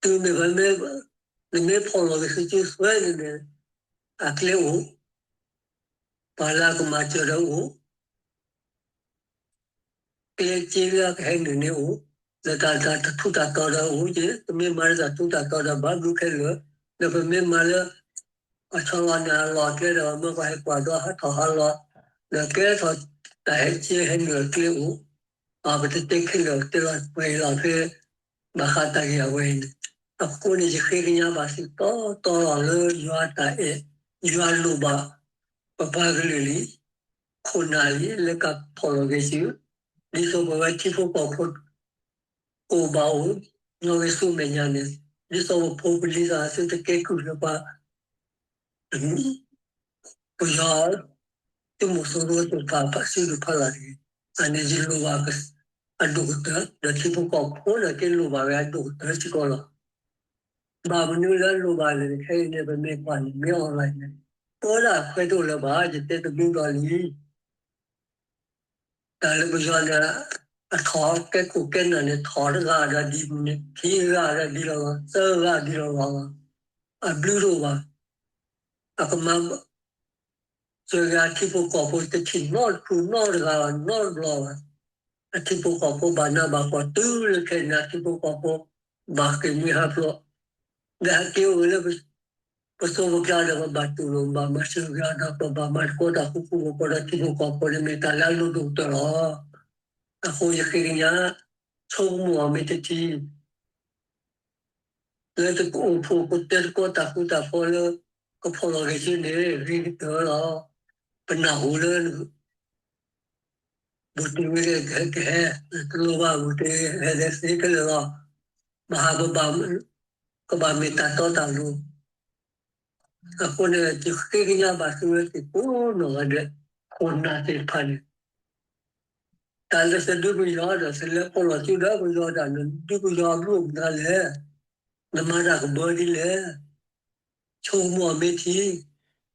တုၤမ့ၢ် နမ့ၢ်ဖီၣ်လီၤက့ၤသုစုစွဲန့ၣ်န့ၣ် အကျဲအိၣ်, ပှၤလၢအကမၤစၢၤဒီးအိၣ် ကျဲစ့လၢအကဟဲနုာ်န့ၣ်အိၣ်, ဒီးတၢ်တၢ်ထူးတၢ်တီၤဒီးအိၣ်က့, ပမ့ၢ်မၤလၢတၢ်ထူးတၢ်တီၤဒီးဘၣ်ဘျုးခဲလၢာ်, ဒီးပမ့ၢ်မၤလၢ အဆီလီၤန့ၣ်အလီၢ်အကျဲဒီး မ့ၢ်ပှၤဟဲကွၢ်ဒီးဟးထီၣ်ဟးလီၤ, ဒီးကဲထီၣ်တၢ်ဟဲစ့ဟဲနုာ်အကျဲအိၣ်, ပတတဲခဲလၢာ်တဲလီၤပှဲၤလီၤဖဲ ဘၣ်ဃးတၢ်ဂ့ၢ်အဝဲအံၤန့ၣ်, အဃိန့ၣ် ယဃ့ကညးဘၣ်သုတီတီလီၤလၢယွၤတၢ်အဲၣ်, ယွၤလိၣ်ဘၣ် ပပှၤကလုာ်လံ, ခိၣ်နၢ်လံ လၢကဖီၣ်လီၤက့ၤစု, ဒ်သိးပဝဲထံဖိကီၢ်ဖိ ကအိၣ်ဘၣ်အိၣ်, ညီဂ့ၤဆူမဲာ်ညါန့ၣ်, ဒ်သိးပဖိပလံၤသးသုတကဲကုၢ်လၢပှၤ ပယီၤ သုးမီၤစိရိၤသ့ၣ်တဖၣ်ပာ်စုဒုးဖီလာ်တဂ့ၤ, အန့ၣ်ယလိၣ်ဘၣ်အဒိၣ်ကတၢၢ်, ဒီးထံဖိကီၢ်ဖိဒီးက့ၤလိၣ်ဘၣ်ဝဲအဒိၣ်ကတၢၢ်စ့ၢ်ကီးလီၤ. ဘၣ်မနုၤလၢလိၣ်ဘၣ်လဲၣ်န့ၣ် ခဲအံၤန့ၣ် ပမ့ၢ်ကွၢ်န့ၣ် မ့ၢ်အီၣ်လဲၣ်န့ၣ် ပဝဲဒၣ်အခွဲးတအိၣ်လၢၤဘၣ်, ယတဲတဘျုးဒီးလံ တၢ်လၢပယီၤန့ၣ် အထီၣ်ကဲခိၣ်ကဲနၢ်န့ၣ် ထီၣ်တဂၤဒီးဒ်န့ၣ် ခံဂၤဒီးဒ်လီၤလီၤ, သၢဂၤဒ်လီၤလီၤ, အဘျုးတအိၣ်ဘၣ်. အကမၤစၢၤဂ့ၤအထံဖိကီၢ်ဖိတထံၣ်နီတဖုနီတဂၤလီၤ, နီတဘျီဘၣ်. အထံဖိကီၢ်ဖိဘၣ်နးဘၣ်ဖှီၣ်တုၤလၢခဲအံၤန့ၣ် အထံဖိကီၢ်ဖိဘၣ်ဃ့ၢ်မှံဟးဖျိး, ဒီးဟဲက့ၤအိၣ်လၢ ပစိၤပကျါဒီး ပဘၣ်တူၢ်လိာ်ဘၣ်မၤစၢၤဂ့ၤဒီး ပဘၣ်မၤသကိးတၢ်ဃူဃူဖိးဖိးဒီးထံဖိကီၢ်ဖိန့ၣ် မ့ၢ်တၢ်လၢအလိၣ်ဒိၣ်ကတၢၢ်လီၤ. အဃိယဃ့ကညး ဆိကမိၣ်အီၤမ့ၢ်တထံၣ် လၢတကအိၣ်ဖှိၣ်ကတဲသကိးတၢ်ဃူတၢ်ဖိးလၢ ကဖီၣ်လီၤဂ့ၤဆူန့ၣ် ဂ့ၤကတၢၢ်လီၤ. ပနၢ်ဟူလၢ ဘူးတံၢ်ဝဲကဟဲကဟဲ, တလိၣ်ဘၣ်ဘူးတံၢ်ဟဲဒီးသ့ခဲလၢာ်လီၤ. မဟါပဘၣ် ကဘၣ်မ့ၢ်တၢ်တီတၢ်လိၤ အဃိန့ၣ် ယဃ့ကညးဘၣ်သုဝဲသ့ၣ်ကိးနီၢ်ဂၤဒဲး ခိၣ်နၢ်သ့ၣ်တဖၣ်န့ၣ် တၢ်လၢသုဒုးပယီၤဒီး သုလဲၤဖီၣ်လီၤစုဒီးပယီၤတၢ်န့ၣ် ဒုးပယီၤအဘျုးအိၣ်မနုၤလဲၣ်, နမၤတၢ်ကဘၢဒ်လဲၣ်, ဆိကမိၣ်အီၤမ့ၢ်ထံ,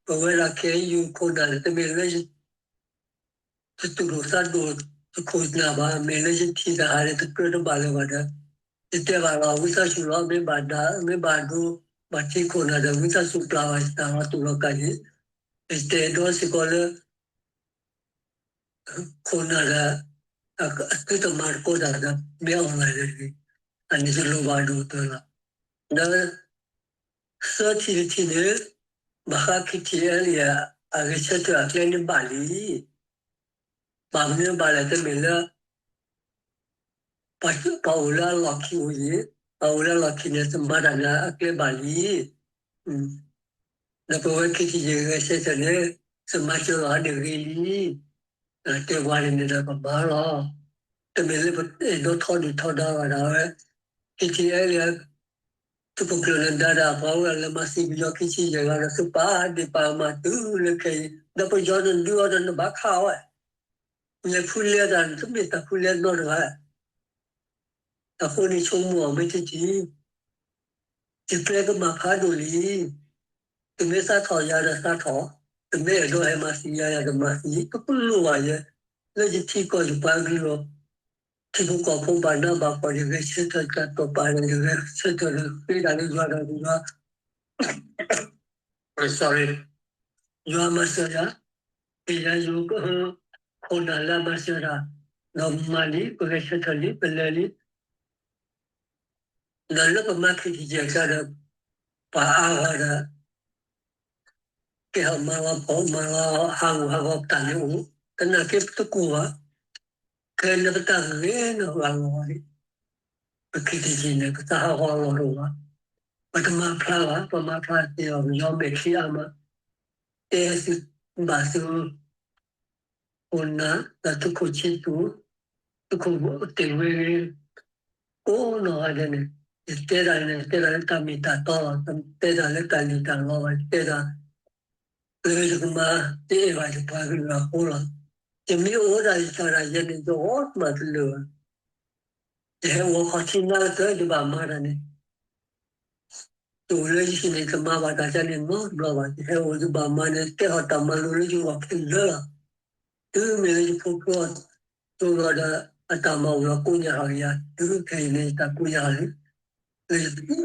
ပဝဲဒၣ်ခဲအံၤယိၤခိၣ်နၢ်န့ၣ် တမ့ၢ်လၢ ယတူၢ်လိာ်သးဒိၣ်တခိၣ်နၢ်ဘၣ်, မ့ၢ်လၢယထံၣ်တၢ်ဟးန့ၣ် တကြၢးတဘၣ်လၢၤဘၣ်ဒီး, ယတဲဘၣ်လီၤ ဝံသးစူၤလီၤ, မ့ၢ်ဘၣ်ဒၣ် မ့ၢ်ဘၣ်ဒိ ဘၣ်ထံခိၣ်နၢ်ဒီး ဝံသးစူၤပျၢ်ဘၣ်ယတၢ်လီၤတူၢ် လီၤကးယံၤ, ယတဲဒီးစ့ၢ်ကီးလၢ ခိၣ်နၢ်ဒီး အသုတမၤသကိးတၢ်ဒီး မ့ၢ်အီၣ်လဲၣ်န့ၣ်တဂ့ၤ, အန့ၣ်ယလိၣ်ဘၣ်ဒိၣ်ကတၢၢ်လီၤ. ဒီး သၢထံၣ်တထံၣ်န့ၣ် ဘၣ်ဃး KTLA အဂဲၤဆၢထၢၣ်အကျဲန့ၣ်ဘၣ်လံ. ဘၣ်မနုၤဘၣ်လဲၣ် တမ့ၢ်လၢ ပှၤအိၣ်လၢအလီၢ်ခံအိၣ်ယံၤ, ပှၤအိၣ်လၢအလီၢ်ခံန့ၣ် သမၤတၢ်န့ၣ်အကျဲဘၣ်လံ. ဒီးပဝဲ KTLA ဂဲၤဆၢထၢၣ်န့ၣ် သမၤစၢၤလီၤဟးန့ၣ်ဂ့ၤလံ. တဲပှၤန့ၣ်န့ၣ်ဒီးပမၤလီၤ. တမ့ၢ်လၢပအဲၣ်ဒိးထီဒုၣ်ထီဒါဘၣ်ဒၣ်ဝဲ KTLA သုးခိၣ်ကျၢၢ်နဒါဒၣ်ပှၤဝဲလၢမၤသံပယီၤခံဆံယဲၢ်ဂၤဒီး သုပာ်ဒ့ၣ်ပာ်ကမၣ်တုၤလၢခဲအံၤ, ဒီးပယီၤနဒုးအီၤဒီးနဘၣ်ခးဝဲ, လဲၤဖုလဲၤတၢ် တမ့ၢ်တၢ်ဖုလဲၤနီတဂၤ. အဃိန့ၣ်ဆိကမိၣ်အီၤမ့ၢ်ထံထံ ယကျဲကမၣ်ဖးဒိၣ်လံ. တမ့ၢ်သးထီၣ်ယၤဒီးသးထီၣ်, တမ့ၢ်အဲၣ်ဒိးဟဲမၤသံယၤ ယၤတမၤသံ, တလိၣ်ဘၣ်ယဲ, လၢယထံကီၢ်ယပှၤကလုာ်လီၤ. ထံဖိကီၢ်ဖိဘၣ်နးဘၣ်ဖှီၣ် ယဂဲၤဆၢထၢၣ်တၢ်တိာ်ပာ်ဒီး ယဂဲၤဆၢထၢၣ်ဒီးဃ့တၢ်လၢယွၤဒီးယွၤ sorry, ယွၤမၤစၢၤယၤ, ပယီၤယိၤခိၣ်နၢ်လၢအမၤစၢၤတၢ်, ဒီးမၤလံ ပဂဲၤဆၢထၢၣ်လံ ပလဲၤလံ, ဒီးလၢပမၤ KTG အကျါဒီး ပှၤအါဂၤဒီး ကဲထီၣ်မၤလီၤဖီၣ်မၤလီၤဟးဂူာ်ဟးဂီၤပတၢ်န့ၣ်အိၣ်, သနာ်က့ပတကိၢ်ဘၣ်, ခဲအံၤန့ၣ်ပတၢ်ဂ့ၤန့ၣ်ဂၤလီၤလံ. ပ KTG န့ၣ် ပတၢ်ဟးဂီၤအလီၢ်တအိၣ်ဘၣ်, ပတမၤဖျါဘၣ်, ပမၤဖျါသ့အီၤ ပယီၤမဲာ်ချံအါမး, တဲသုဘၣ်သု ခိၣ်နၢ် ဒီးသုးခိၣ်ဆံသူၣ်, သုးခိၣ်တ့ၢ်ဝ့ ကိးနီၢ်ဂၤဒဲးန့ၣ်, ယတဲတၢ်န့ၣ် တဲတၢ်လၢတၢ်မ့ၢ်တၢ်တီလီၤ, တတဲတၢ်လၢတၢ်လံၣ်တၢ်လီဘၣ်, တတဲတၢ်လၢယကမၤ တအဲၣ်ဘၣ်ယပှၤကလုာ်အဃိလီၤ. ယမ့ၢ်အိၣ်ဒၣ်ယတၢ်ဒၣ်ယဲန့ၣ် ယအီၣ်မးတလၢာ်ဘၣ်. ယဟဲအိၣ်ခီၣ်ထံးနါကတၢၢ် ယဘၣ်မၤတၢ်န့ၣ် တအိၣ်လၢယဟံၣ်န့ၣ် တမၤဘၣ်တၢ်ကါန့ၣ်နီတဘျီဘၣ်. ယဟဲအိၣ်ယဘၣ်မၤန့ၣ် ကဲထီၣ်တၢ်မၤလိလၢယဂီၢ်ခဲလၢာ်လီၤ. တုၤမ့ၢ်လၢယဖိကျိ ကျိလီၤဒီး အတၢ်မၤအိၣ်လီၤကိးညါဟးကယၤ, တုၤခဲအံၤန့ၣ် ယတၢ်ကိးညါဟးလံ, လၢယ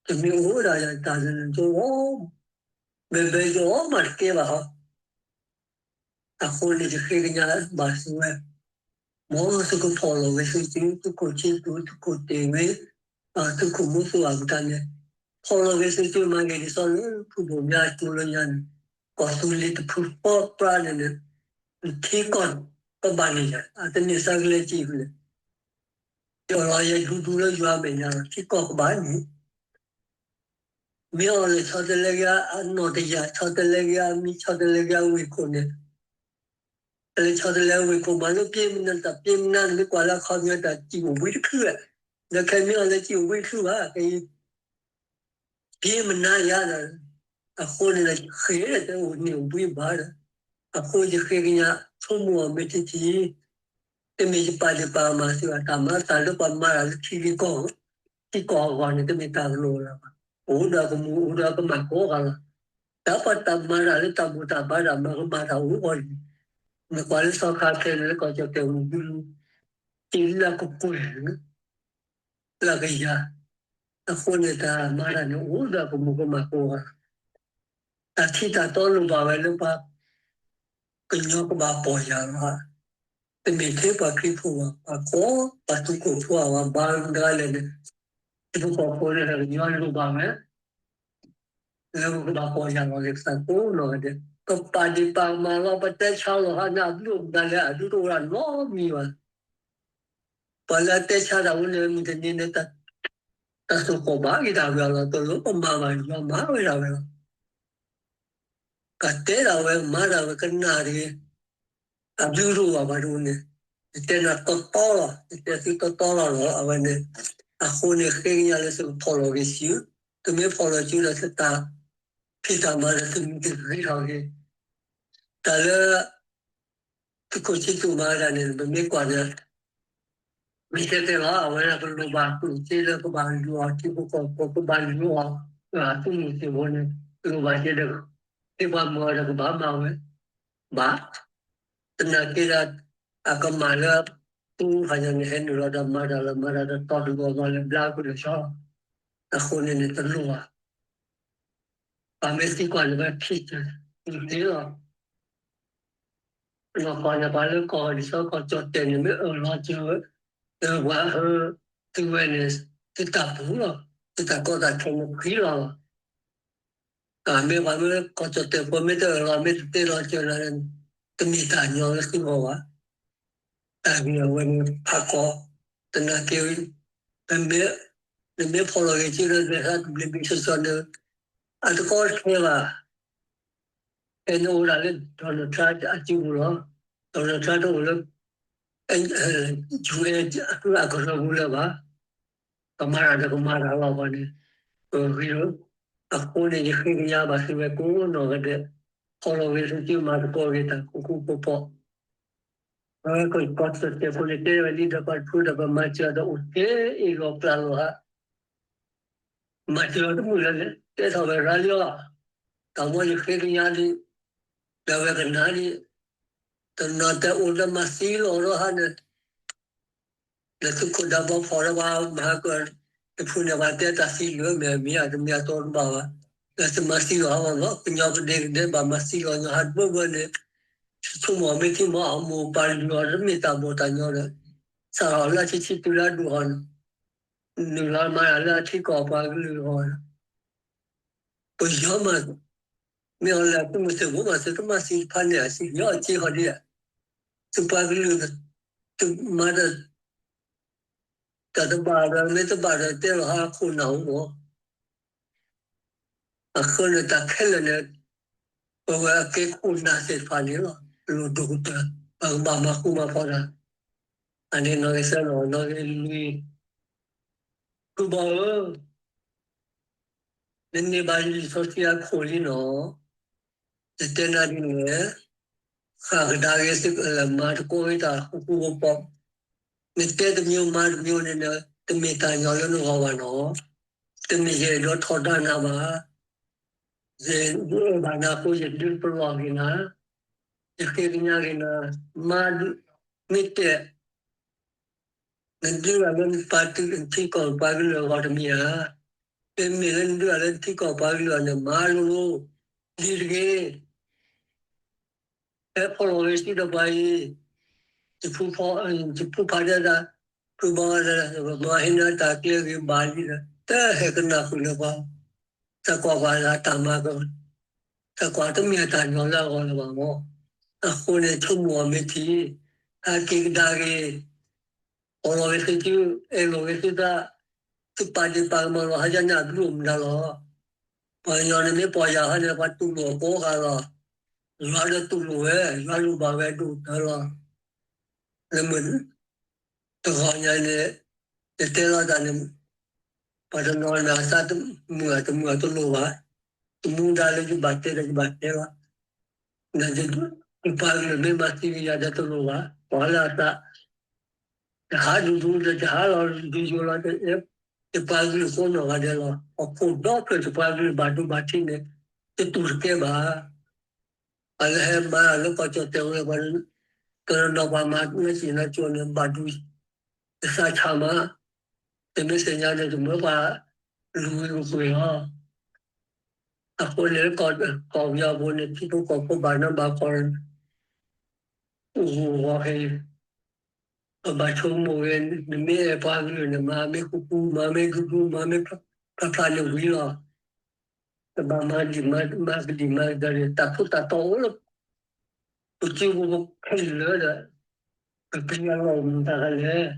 တမ့ၢ်အိၣ်ဒၣ်ယတၢ်လၢ ယအီၣ်, ဘဲဘဲယအီၣ်မးတကဲဘၣ်ဟီ အဃိန့ၣ် ယဃ့ကညးဘၣ်သုဝဲ, မ်သုကဖီၣ်လီၤဂ့ၤသုစု, သုးခိၣ်ဆံသူၣ်, သုးခိၣ်တ့ၢ်ဝ့, သုးခိၣ်မူသူအကတၢၢ်န့ၣ်, ဖီၣ်လီၤဂ့ၤသုစု မၤဂ့ၤဒ်သိးလၢဖုဘိၣ်မၠါအကျိၤလၢညါန့ၣ်, ကီၢ်သူလ့ၤတဖုဃီပြါန့ၣ်န့ၣ်, ထံကီၢ်ကဘၣ်န့ၣ်ယါ, အတန့ၢ်သးကလဲၤက့ၤဖဲလဲၣ်, ယလီၤယဲဒူဒူလၢယွၤအမဲာ်ညါလီၤ, ထံကီၢ်ကဘၣ်န့ၣ် မ့ၢ်အီၤလဲၤဆီတလဲက့ၤအနီၢ်တယၢ်, ဆီတလဲက့ၤအမံၤ, ဆီတလဲက့ၤအဝ့ၢ်ခိၣ်န့ၣ်, လဲၤဆီတလဲဝ့ၢ်ခိၣ်မးလၢပျ့မနါ, တၢ်ပျ့မနါန့ၣ် မ့ၢ်ကွၢ်လၢအခီပညီ တၢ်စံၣ်အိၣ်ဘှံးတချုး, ဒီးခဲမ့ၢ်အီၤလဲၤစံၣ်အိၣ်ဘှံးတချုးဘၣ်, ကဲ ပျ့မနါယါဒီး, အဃိန့ၣ်ဒီး ယဃ့တအိၣ်န့ၢ်အိၣ်ဘှံးဘၣ်ဒီး, အဃိယဃ့ကညး ဆိကမိၣ်အီၤမ့ၢ်ထံထံ တမ့ၢ်ယပာ်ဒ့ၣ်ပာ်ကမၣ်သုဘၣ်, တၢ်မၤသးလၢပှၤမၤတၢ်လၢထံဂ့ၢ်ကီၢ်, ထံကီၢ်အဂီၢ်န့ၣ် တမ့ၢ်တၢ်ကလိၤလၢၤဘၣ်. အိၣ်ဒီးကမူၣ် အိၣ်ဒီးကမၣ်ကိးဂၤလီၤ. တၢ်ပှၤတၢ်မၤတၢ်လၢတၢ်ဘူၣ်တၢ်ဘါတၢ်မၤကမၣ်တၢ်အိၣ်ဂီၢ်န့ၣ်, နကွၢ်လၢသီခါခဲန့ၣ် လၢကီၢ်ကၠီၣ်တဲာ်ဝံၤဒု တ့လၢအကကွဲၢ်န့ၣ် လၢကယၤ, အဃိန့ၣ်တၢ်မၤတၢ်န့ၣ် အိၣ်ဒီးကမူၣ်ကမၣ်ကိးဂၤ, တၢ်ထံတၢ်တီလိၣ်ဘၣ်ဝဲလၢပှၤ ကညီကဘၣ်ပီၢ်ယၢ်လီၤဧါ, တမ့ၢ်ထဲပှၤခရံာ်ဖိဘၣ်, ပှၤကီ ပှၤသူခိၣ်ဖိအဝဲဘါတဂၤလဲၣ်န့ၣ်, ထံဖိကီၢ်ဖိန့ၣ် ကညီလိၣ်ဘၣ်ဝဲ လၢပကဘၣ်ပီၢ်ယၢ်လီၤက့ၤပသးကိးနီၢ်ဂၤဒဲး, ပပာ်ဒ့ၣ်ပာ်ကမၣ်လီၤ ပတဲဆါလီၤဟးန့ၣ် အဘျုးအိၣ်မတၤလဲၣ်, အဒုတအိၣ်ဒၣ်နီတမံၤဘၣ်. ပှၤလၢအတဲဆါတၢ်ဝဲန့ၣ် မုၢ်တနံၤန့ၣ် တၢ်သူၣ်ကိၢ်ဘၣ်က့ၤဒၣ်ဝဲလီၤ, တလိၣ်ပမၤဘၣ် ယွၤမၤဝဲဒၣ်ဝဲလီၤ. ပတဲဒၣ်ဝဲ မၤဒၣ်ဝဲကနၣ်တဂ့ၤ, အဘျုးတအိၣ်ဘၣ်ဘၣ်ဒ်န့ၣ်, ယတဲနၤတီတီလီၤ, ယတဲသုတီတီလီၤလီၤ အဝဲန့ၣ်, အဃိန့ၣ် ဃ့ကညးလၢသုကဖီၣ်လီၤဂ့ၤစု, သုမ့ၢ်ဖီၣ်လီၤစုဒီး သုတၢ်ဖံးတၢ်မၤဒီး သုမံၤကဂ့ၤထီၣ်က့ၤ, တၢ်လၢ သုးခိၣ်ဆံသူၣ်မၤဝဲဒၣ်န့ၣ် ပမ့ၢ်ကွၢ်ဒီး မ့ၢ်တဲတဲလီၤ အဝဲဒၣ်ကလိၣ်ဘၣ်ကျိၣ်စ့လၢကဘၣ်လုၢ်အီၤထံဖိကီၢ်ဖိ ကဘၣ်လုၢ်အီၤ သုးမုၢ်သံၣ်ဘိန့ၣ် လိၣ်ဘၣ်စ့ဒီး ဟ့ၣ်ပှၤမၤအီၤဒီးကဘၣ်မၤဝဲ ဘၣ်. သနာ်က့ဒီး အကမၣ်လၢ သူဟးယၤန့ၣ် ဟဲနုာ်လီၤဒီးမၤတၢ်လၢမၤတၢ်ဒီးတီတဂီၤဂီၤလၢဘျါကွံာ်လၢာ်ဆီ အဃိန့ၣ်န့ၣ်တလိၣ်ဘၣ် ပှၤမ့ၢ်သံကွၢ်န့ၣ် ပှၤထံၣ်တၢ်သ့လီၤ. နီၢ်ကီၢ်န့ၣ် ပှၤလၢကီၢ်ဒ်သိးကီၢ်ကၠီၣ်တဲာ်န့ၣ် မ့ၢ်အၢၣ်လီၤစၢၤဝဲ လၢပှၤဟၢ သုဝဲန့ၣ် သုတၢ်ပူၤလီၤ. သုတၢ်ကီတၢ်ခဲန့ၣ်ဖှံလီၤလီၤ. မ့ၢ်ပှၤမ့ၢ်ကီၢ်ကၠီၣ်တဲာ်ဖိမ့ၢ်တအၢၣ်လီၤ မ့ၢ်တတဲလီၤစၢၤလီၤ တမ့ၢ်တၢ်ညီလၢသုဂီၢ်ဘၣ်. တၢ်ဂ့ၢ်အဝဲန့ၣ်ဖးကီ သနာ်က့ နမ့ၢ်ဖီၣ်လီၤဂ့ၤက့ၤဒီး လဲၤဟးတဘျ့ဘ့ၣ်စီစီန့ၣ် အတကီတခဲဘၣ်. ဖဲန့ၣ်အိၣ်ဒၣ်လၢ Donald Trump အစုပူၤလီၤ. Donald Trump တအိၣ်လၢ ယူၢ်အဲၣ် အကရၢပူၤလၢၤဘၣ်. ကမၤတၢ်ဒီးကမၤတၢ်လီၤဘၣ်န့ၣ် ပဂ့ၤလီၤ. အဃိန့ၣ် ယဃ့ကညးဘၣ်သုဝဲကိးနီၢ်ဂၤဒဲး ဖီၣ်လီၤဂ့ၤသုစု မၤသကိးဂ့ၤတၢ်ဃူဃူဖိးဖိး ပကီၢ်ကၠီၣ်တဲာ်ဖိန့ၣ် တဲဝဲလံဒီးပှၤတဖုဒီး ပမၤစၢၤဒီးအိၣ်က့ၤအ့ၣ်လိာ်ပျၢ်လိာ်ဟး မၤစၢၤတမုာ်လၢၤလဲၣ် တဲထီၣ်ဝဲရၤလံလီၤ. တၢ်မ့ၢ်ယဃ့ကညးဒံး ဒီးဝဲကနၣ်ဒံး တနီၤတဲအိၣ်ဒီးမၤသံလီၤဒီးဟးန့ၣ် ဒီးသုးခိၣ်ဒၢဘီဖီၣ်ဒီးပှၤမၤဟးကၢၢ် တဖုန့ၣ် ပှၤတဲတၢ်သံလၢမဲာ်မ့ၢ်အတမ့ၢ်အတီတဘၣ်ဘၣ်. ဒီးသုမၤသံလီၤဟးလီၤ ကညီကဒဲကဒဲဘၣ်မၤသံလီၤညီဟးတဘၢဘၢန့ၣ် ဆိကမိၣ်အီၤမ့ၢ်ထံမ့ၢ်အမိၢ်ပၢ်လုၢ်အီၤတမ့ၢ်တၢ်ဘီၣ်တၢ်ညီဒီး စးထီၣ်လၢအဆံဆံတုၤလၢအဒိၣ်ဟီၣ်န့ၣ် နုာ်လီၤမၤတၢ်လၢအထံကီၢ်ပှၤကလုာ်အဂီၢ် ပယီၤမး မ့ၢ်အီၤလၢသုးမုၢ်သံၣ်ဘိမး သုတမၤသံတဖၣ်န့ၣ် အစံၣ်ညီအစ့ဟီၣ်ဒံးဧါ. သုပှၤကလုာ် သုမၤဒီး တၢ်တဘၣ်ဒီး မ့ၢ်တဘၣ်ဒီးတဲလီၤဟးခိၣ်နၢ်အိၣ်မး အဃိန့ၣ်တၢ်ခဲလၢာ်န့ၣ် ပဝဲအကဲခိၣ်နၢ်သ့ၣ်တဖၣ်န့ၣ်လီၤ လိၣ်ဒိၣ်ကတၢၢ် ပကဘၣ်မၤဃူမၤဖိးတၢ်, အန့ၣ်နီၣ်ဂံၢ်သၢနီၣ်, နီၣ်ဂံၢ်လွံၢ်, ဖုဘီဧၢ, နန့ၢ်ဘၣ်လံာ်စီဆှံအခိၣ်လံနီၤ, ယတဲနၤဒ်န့ၣ်, ဃၣ်ကဒါက့ၤသုးကလၢၤ မၤသကိးက့ၤတၢ်ဃူဃူဖိးဖိး, နတဲတမံၤမၤတမံၤန့ၣ် တမ့ၢ်တၢ်ညီလၢနဂီၢ်ဘၣ်နီၤ, တမ့ၢ်ယအဲၣ်ဒိးထီဒါနၤဘၣ်, ယအဲၣ်ဘၣ်နၤအဃိ ယဒုးပလီၢ်က့ၤနၤ, ယဃ့ကညးက့ၤနၤ, မ့ၢ်တဲ နဒုးဂၤလၢနပာ်တုၤနထံကီၢ်ပှၤကလုာ်အဂီၢ်တမ့ၢ်ဧါ, မ့မ့ၢ်လၢနဒုးဂၤလၢနထံကီၢ်ပှၤကလုာ်အဂီၢ်န့ၣ် မၤလိၤလိၤ, ဒ်တဂ့ၤ ဟဲဖီၣ်လီၤဂ့ၤဆူဒီးပှၤအံၤ, ယဖုဖးဒဲးဒၣ်, ဖုဘီဒဲး, မၤဟ့ၣ်နၤတၢ်ကျဲဂ့ၤဘၣ်လံဒီး တဟဲကနၣ်ဃုာ်လၢၤပှၤ, တကွၢ်ပှၤလၢအတၢ်မၤက, တကွၢ်တမ့ၢ်အတၢ်ညီလၢအဂီၢ်လၢၤဘၣ်မး, အဃိန့ၣ် ဆိကမိၣ်အီၤမ့ၢ်ထံ, ဟဲက့ၤကဒါက့ၤ အိၣ်လီၤဂ့ၤသု, အဲၣ်လီၤဂ့ၤသုသး, သုပာ်ဒ့ၣ်ပာ်ကမၣ်လီၤ ဟါယါန့ၣ်အဘျုးအိၣ်မတၤလီၤ. ပှၤကညီန့ၣ်မ့ၢ်ပီၢ်ယၢ်ဟါန့ၣ် ပှၤတူၢ်လိာ်အကိးဃာ်လီၤ. ယွၤဒီးတူၢ်လိာ်ဝဲ, ယွၤလိၣ်ဘၣ်ဝဲဒိၣ်ကတၢၢ်လီၤ. လၢမုၢ်တဂီၤညါန့ၣ် ယတဲလိာ်သးန့ၣ် ပှၤတနီၤန့ၣ် အသးတမုာ်အတမုာ်အတလိၤဘၣ်. တမူဒါလၢယဘၣ်တဲဒီးယဘၣ်တဲလီၤ. ယပှၤကလုာ်မ့ၢ်မၤသံကယၤဒီးတလိၤဘၣ်. ပှၤလၢအသး ယဟးဒူဒူဒီးယဟးလီၤဒူယိာ်လီၤ, ယပှၤကလုာ်ကိးနီၢ်ဂၤဒဲးလီၤ. ဟီၣ်ခိၣ်ဒီဖျၢၣ်ယပှၤကလုာ်ဘၣ်ဒိဘၣ်ထံးန့ၣ် တတူၢ်တကဲဘၣ်. ပှၤလၢဟဲမၤလၢကီၢ်ကၠီၣ်တဲာ်ဝဲ ပှၤတနီၤပှၤမၤလၢက့ၤလၢကၠိန့ၣ် ဘၣ်ဒိ ယသးဆါမး, ယမ့ၢ်သ့ၣ်ညါန့ၣ် တမၢပှၤလူၤဝံၤကပှ့ၤလီၤ. အဃိန့ၣ် ကီၢ်ပယီၤဖိန့ၣ် ထံဖိကီၢ်ဖိဘၣ်နီဘၣ်ကီၢ် အိၣ်ဂီၤဂီၤခဲအံၤ, ပဘၣ်ဆိကမိၣ်ဂ့ၤ, နမ့ၢ်အဲၣ်ပှၤကလုာ်န့ၣ် မၤမ့ၢ်ဃူဃူ, မၤမ့ၢ်ဒူဒူ, မၤမ့ၢ်ဖျါဖျါန့ၣ်ဝံၤလီၤ. ပဘၣ်မၤဒံးမၤကဒံးမၤကဒါန့ၣ် တၢ်ထူးတၢ်တီၤအိၣ်လၢ ပစုပူၤခဲလၢာ်ဒီး ပပျံၤအလီၢ်အိၣ်မတၤတဂၤလဲၣ်.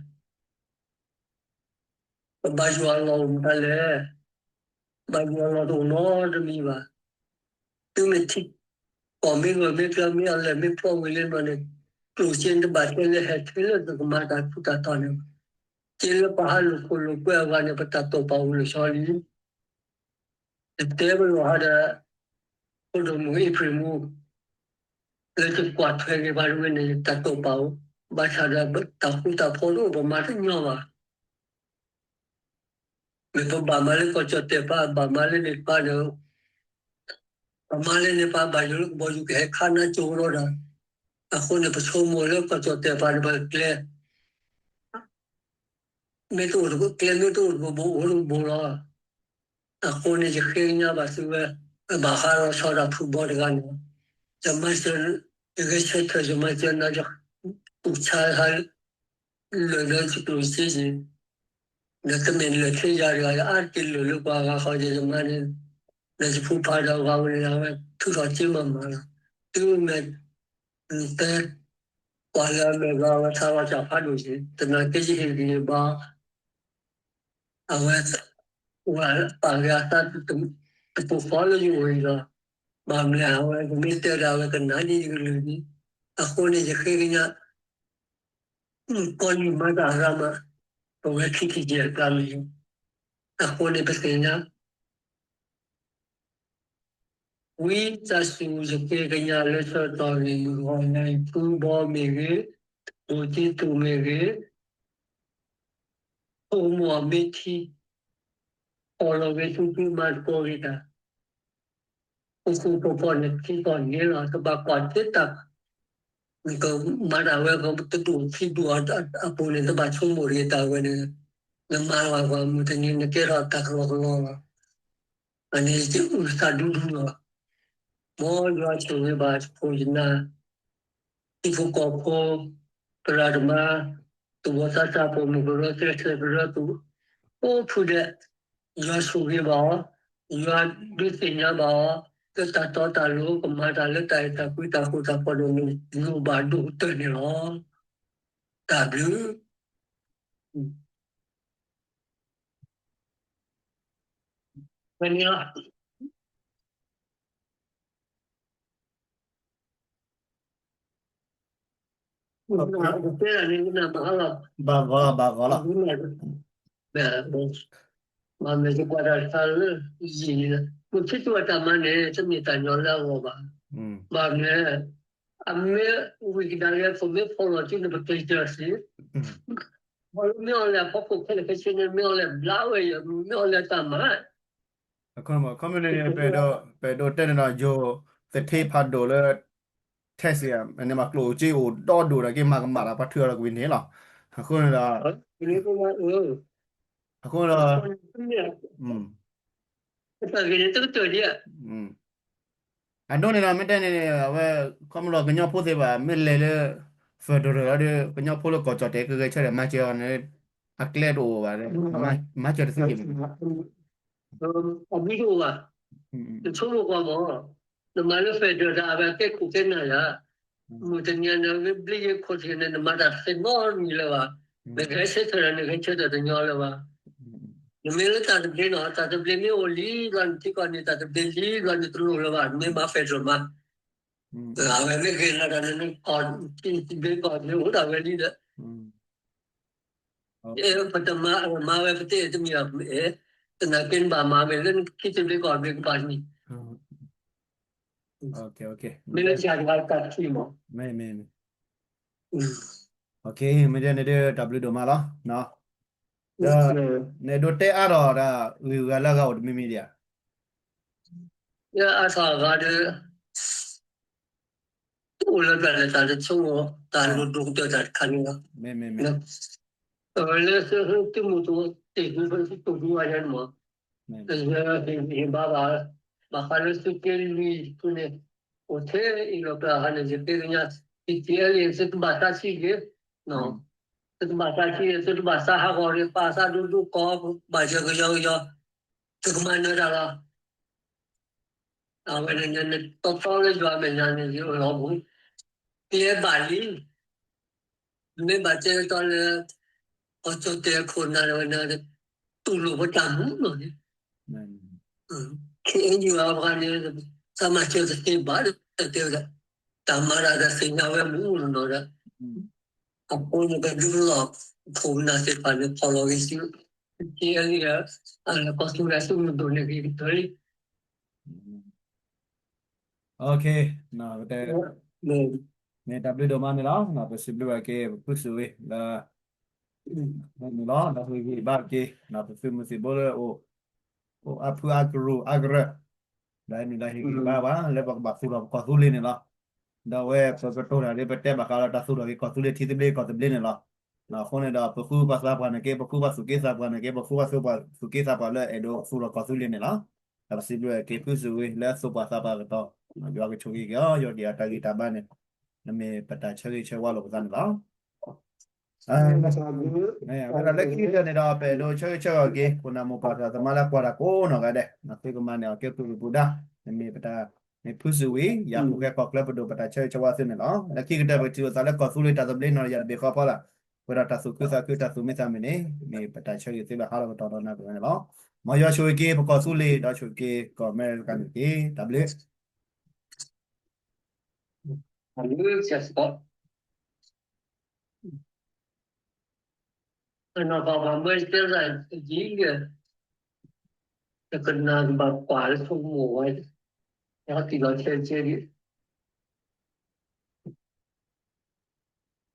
ပဘၣ်ယွၤအလီၢ်အိၣ်မတၤလဲၣ်. ဘၣ်ယွၤအလီၢ်တအိၣ်နီတမံၤဘၣ်. သုမ့ၢ်ထံကီၢ်မ့ၢ်ဂၢၢ်မ့ၢ်ကျၢၤမ့ၢ်အလၢာ်မ့ၢ်ဖျိးဝံၤလၢနီၢ်န့ၣ်, ကျိၣ်စ့န့ၣ်တဘၣ်တဲလၢဟဲထဲလၢသုကမၤတၢ်ထူးတၢ်တီၤန့ၣ်ဘၣ်. စ့လၢပှၤဟးလိာ်ခိၣ်လိာ်ကွဲအဂၤန့ၣ် ပတၢ်တိာ်ပာ်အိၣ်လၢာ်ဆီလံ. ယတဲပလီၢ်ဟးဒီး ဖိဒိၣ်မုၣ်အ့ဖြ့ၣ်မူ လၢတကွၢ်ထွဲက့ၤပှၤတဝဲန့ၣ် တၢ်တိာ်ပာ်အိၣ်, ဘၣ်ဆၣ်ဒီးတၢ်ဃူတၢ်ဖိးတအိၣ်ပမၤတညီဘၣ်. မ့ၢ်ပဘၣ်မၤလၢကီၢ်ကၠီၣ်တဲာ်ပှၤဘၣ်မၤလၢန့ၣ်တပၤဒီး ပမၤလၢန့ၣ်ပှၤဘၣ်ယိၣ်လၢကဘီယူၤကဟဲခးနါကၠိကဒီးဒီး, အဃိန့ၣ် ပဆိကမိၣ်လၢကီၢ်ကၠီၣ်တဲာ်ပှၤန့ၣ် ပကျဲ မ့ၢ်တအိၣ်တဘိ ကျဲမ့ၢ်တအိၣ်တဘိဘိ အိၣ်တဘိလီၤ. အဃိန့ၣ် ယဃ့ကညးဘၣ်သုဝဲ, ပဘၣ်ဟးလီၤဆီဒၣ်ဖုဘီတဂၤန့ၣ်, ယမၤစၢၤ, ယဂဲၤဆၢထၢၣ် ယမၤစၢၤနၤ ယကူၣ်ဆါဟး လၢာ်လၢယကျိၣ်စ့ယံၤ, ဒီးတမ့ၢ်လၢာ်ထဲယၤတဂၤ ယအါတက့ၢ်လၢာ်လၢပှၤဂၤဃီ ယယမၤန့ၣ်, ဒီးယဖိဖးဒီးဂၤဝဲန့ၣ် အဝဲထုးထီၣ်စ့မၤမၤလီၤ. တုၤမ့ၢ် တဲ ပှၤလၢအမဲာ်ဘျီၣ်အဝဲထါလီၤစၢ်ဖးဒိၣ်က့ၤ သနာ်က့ယဟ့ၣ်က့ၤဘၣ် အဝဲ ဝဲပာ်ဂ့ၤအသး တပိာ်ဃီလၢယအိၣ်အံၤလီၤ. ဘၣ်မနုၤအဝဲကမ့ၢ်တဲဒၣ်ဝဲကနၣ်ဒ်ယကလုၢ်န့ၣ်, အဃိန့ၣ်ယဃ့ကညး ကီၢ်ယူၢ်မၤတၢ်အရၢမး, ပဝဲခံထံၣ်ကဲအကျါမ့ၢ်လီၤ. အဃိန့ၣ်ပသ့ၣ်ညါ ဝံသးစူၤ ယဃ့ကညးလၢဆၢကတီၢ်န့ၣ် မုၢ်ဂီၤညါအံၤ ဖုဘီမ့ၢ်ဂ့ၤ, ဒိၣ်က့သူၣ်မ့ၢ်ဂ့ၤ, အိၣ်မူအမ့ၢ်ထံ, အိၣ်လီၤဂ့ၤဆူသုမၤသကိးဂ့ၤတၢ်, အိၣ်ဃူဖိးဖိးန့ၣ် ထံကီၢ်န့ၣ်လီၤ တဘၣ်ကွၢ်သ့တၢ်, နကမၤတၢ်ဝဲ တဒူၣ်ခံဒူၣ်အပူၤန့ၣ် တဘၣ်ဆိကမိၣ်တဂ့ၤတၢ်ဝဲန့ၣ်, နမၤလၢၤဘၣ်ပှၤမုၢ်တနံၤ နကဲထီၣ်တၢ်ကလီကလီလီၤ. အန့ၣ်ယကအုၣ်သးဒူဒူလီၤ. မ်ယွၤဆိၣ်ဂ့ၤဘၣ်ယခိၣ်ယနၢ်, ဟံၣ်ဖိဃီဖိ, သရၣ်သမါ, သူၣ်ဘီၣ်သးစၢ် ပိာ်မုၣ်ကရၢ ကျဲးစၢးကရၢ သူၣ်အိၣ်ဖုဒဲး, ယွၤဆိၣ်ဂ့ၤဘၣ်အီၤ, ယွၤဒုးသ့ၣ်ညါဘၣ်အီၤ, လၢတၢ်တီတၢ်လိၤ ကမၤတၢ်လၢတၢ်အဲၣ်တၢ်ကွံတၢ်ဃူတၢ်ဖိးဒီး လိၣ်ဘၣ်ဒိၣ်ကတၢၢ်န့ၣ်လီၤ. တၢ်ဘျုး ကတဲဒၣ်န့ၣ် ကနၣ်မဟါလီၤ, ဘၣ်ဂီၤလီၤ ဘၣ်ဂီၤလီၤ, မ့ၢ်ယကွၢ်တၢ်တခါလၢ ယံာ်န့ၣ်လၢ ပဖံးတူၢ်အတၢ်မၤန့ၣ် တမ့ၢ်တၢ်ညီလၢအဂီၢ်ဘၣ်. ဘၣ်မနုၤလဲၣ်, အမ့ၢ်ဝံၤကဒါက့ၤ ပမ့ၢ်ဖီၣ်လီၤစုန့ၣ် ပကျဲၤစၢၤစ့ၢ်, မ့ၢ်အီၤလဲၣ်အဖီခိၣ်ခဲလၢာ်ခဲဆ့န့ၣ် မ့ၢ်အီၤလဲၣ်ဘျါဝဲယၤ မ့ၢ်အီၤလဲၣ်တၢ်မၤ အခီပညီန့ၣ် ပအဲၣ်ဒိးတဲန့ၣ်ဒီး ယိၤသထ့ဖးဒိၣ်လၢ Texas န့ၣ်မး ကျိၣ်အိၣ်စ့အိၣ်ဒီဒိၣ်ဒီးက့ၤမၤကမၣ်ဒီး ပှၤထုးအီၤဒီးကဝံၤန့ၣ်လီၤ. အဃိန့ၣ်ဒီး အဃိန့ၣ်ဒီး အဒိန့ၣ်ဒီး မ့ၢ်တဲန့ၣ် အဝဲ ခီဖျိကညီဖိသ့ၣ်တဖၣ် မ့ၢ်လဲၤလၢ federal လီၤဒီး ကညီဖိလၢကီၢ်ကၠီၣ်တဲာ် ကဂဲၤဆၢထၢၣ်မၤစၢၤအီၤန့ၣ် အကျဲတအိၣ်ဘၣ်, မၤစၢၤတသ့ဘၣ်. အဘျုးတအိၣ်ဘၣ်, နဆိကမိၣ်ကွၢ်မး, နမၤလၢ federal တၢ် အဝဲကဲခိၣ်ကဲနၢ်ယၤ, မုၢ်တနံၤန့ၣ် ဘျ့ယဲခိၣ်ထံးန့ၣ် နမၤတၢ်တသ့နီတမံၤလၢၤဘၣ်, နဂဲၤဆၢထၢၣ်ဒီး နဂဲၤဆၢထၢၣ်တညီလၢၤဘၣ်. နမ့ၢ်လၢတၢ်သဘျ့နီၤ, တၢ်သဘျ့မ့ၢ်အိၣ်လံဘျီ နထံကီၢ်န့ၣ် တၢ်သဘျ့လံဘျီ နတလိၣ်လၢၤဘၣ်, နမ့ၢ်မၤ federal မး, အဝဲမ့ၢ်ဂ့ၤလီၤဒီး နထံသဘျ့ကီၢ်သဘျ့အိၣ်ဒၣ်ဝဲလံဒီး ပတမၤမၤဝဲပသ့ၣ်တမံၤဘၣ်, သနာ်က့နဘၣ်မၤမ့ၢ်လၢနထံသဘျ့ကီၢ်သဘျ့ကဘၣ်န့ၣ်, မ့ၢ်လၢဆၣ်တဂၤတၢ်ထံၣ်မး, မ့ၢ်ဒ်န့ၣ်ဒီး တၢ်ဘျုးဒိၣ်မးလီၤ. ဒီး နအဲၣ်ဒိးတဲအါထီၣ်ဒီး ဂ့ၢ်ဂၤလၢအဂၤအိၣ်တမံၤမံၤဒံးဧါ. လၢအါထီၣ်အဂၤဒီး တအိၣ်လၢပျၢၤလၢတၢ်တဆိကမိၣ် တၢ်လိၣ်ဒိၣ်ကတၢၢ်တၢ်တခါန့ၣ်လီၤ. လၢသုးမုၢ်သံၣ်ဘိတ့ၢ်သုးဖိသုးတူၢ်ဒူဝဲယဲန့ၣ်မး, ဟ့ၣ်ဘါဘၣ်, ဘၣ်ဃးလၢသုးက့လွံၢ်ဖုန့ၣ်, အိၣ်ထဲအံၤလီၤပျၢၤဟးန့ၣ် ယဃ့ကညး ပံၣ်တံၣ်အဲလံ သုတဘၣ်သးဆံးက့ၤ, သုတဘၣ်သးဆံး သုတဘၣ်သးဟးဂီၤန့ၣ် ပာ်သးဒိဒိကီၢ် ဘၣ်ယၢၤကယီကယီ, သုကမၤနၢၤတၢ်လီၤ. အဝဲန့ၣ် နတီတီလၢယွၤမဲာ်ညါန့ၣ် ယအၢၣ်လီၤပူၤ, ကျဲဘၣ်လံ, မ့ၢ်ဘၣ်တဲတီလၢ အီၣ်ကၠီၣ်တဲာ်ခိၣ်နၢ်ဝဲန့ၣ် တူၢ်လိာ်ပတၢ်မူနီၤန့ၣ်, ခဲအံၤယွၤပှၤန့ၣ် သးမၤစၢၤတသ့ဘၣ် တဲဝဲဒၣ်, တၢ်မၤတၢ်ဒီးသ့ၣ်ညါဝဲမူနီၤဒီး အဃိန့ၣ် ကဒုးလီၢ်ခိၣ်နၢ်သ့ၣ်တဖၣ်န့ၣ် ဖီၣ်လီၤဂ့ၤဆူ က့အဲလံဒီး ကီၢ်သူလ့ၤသုးမုၢ်ဒိၣ်န့ၣ်ဂ့ၤကတၢၢ်လံ. မ့ၢ်တၢ်ဘျုးဒိၣ်မးန့ၣ်လီၤ. ပစံးဘျုးဘၣ်က့ၤ ပဖုစူၤဝ့လၢ န့ၣ်လီၤ ဒီးဟ့ၣ်ဂံၢ်ဘါက့ၤ ပသုးမုၢ်သံၣ်ဘိလၢအိၣ် အိၣ်အါဖုအါကရူၢ်အါကရၢၢ်, ဒီးန့ၣ်ဒီးဟ့ၣ်ဂံၢ်ဘါဘၣ် လၢပကဘၣ်သူၣ်ထီၣ်ပကီၢ်သူလ့ၤန့ၣ်လီၤ. ဒီးအဝဲပကတိၤတၢ်ဒ်ပတဲဘၣ်ဃးဒီး တၢ်သူၣ်ထီၣ်က့ၤကီၢ်သူလ့ၤ ထံသဘျ့ကီၢ်သဘျ့န့ၣ်လီၤ. အဃိန့ၣ်ဒီး ပဃုပှၤသးပှၢ်န့ၣ်က့ ပဃုပှၤသူၣ်က့သးပှၢ်န့ၣ်က့ ပဃုပှၤသူၣ်က့သးပှၢ်လၢအဲၣ်ဒိးသူၣ်ထီၣ်ကီၢ်သူလ့ၤန့ၣ်လီၤ. ဒီးပစံးဘျုးက့ၤဖုစူၤဝ့လၢ သိးပှၤသးပှၢ်ကတီၢ် ယွၤကဆိၣ်ဂ့ၤက့ၤအီၤ ယွၤကဟ့ၣ်အီၤတၢ်ဂံၢ်တၢ်ဘါန့ၣ် နမ့ၢ်ပတၢ်ဆၢဂ့ၤဆၢဝါလိာ်ပသးန့ၣ်လီၤ. ဝဲဒၣ်လၢခံကတၢၢ်န့ၣ်ဒီး ပအဲၣ်ဒိးဆၢဂ့ၤဆၢဝါက့ၤ ခိၣ်နၢ်မိၢ်ပၢ်သးသမါလၢကွၢ်တၢ်ကိးနီၢ်ဂၤဒဲး သုကမၤန့ၢ်အီၤကဲပူၤဒုၣ်ပူၤဒါ နမ့ၢ်ပတၢ် မ့ၢ်ဖုစူၤဝံၤ ယၤဖိၣ်ဃဲကီၢ်ချၢပဒိၣ် ပတၢ်ဆၢဂ့ၤဆၢဝါသုန့ၣ်လီၤ. လၢခံကတၢၢ် ပထံၣ်လိာ်သးလၢကီၢ်သူလ့ၤတၢ်သဘျ့နီၢ်တယၢ်တဘ့ၣ်ဃီဖီလာ် ပဝဲဒၣ်တၢ်သူၣ်ခုသးခုတၢ်သူၣ်မံသးမုာ်န့ၣ် မ့ၢ်ပတၢ်ဆၢဂ့ၤသုလၢဟါလီၤကတီၢ်ဒီးနၢ်ပၢၢ်ဝဲန့ၣ်လီၤ. မ်ယွၤဆိၣ်ဂ့ၤက့ၤပကီၢ်သူလ့ၤ ဒီးဆိၣ်ဂ့ၤက့ၤကီၢ်အမဲရကၤန့ၣ်တက့ၢ်. တၢ်ဘျုး အနီၢ်ကီၢ်ပှၤမၢတၢ်သးဒ်လဲၣ်, တကနၣ်ဘၣ်ကွၢ်လၢဆိကမိၣ်ဝဲ, ယဟဲတံၢ်လီၤဆဲးဆဲးဒ်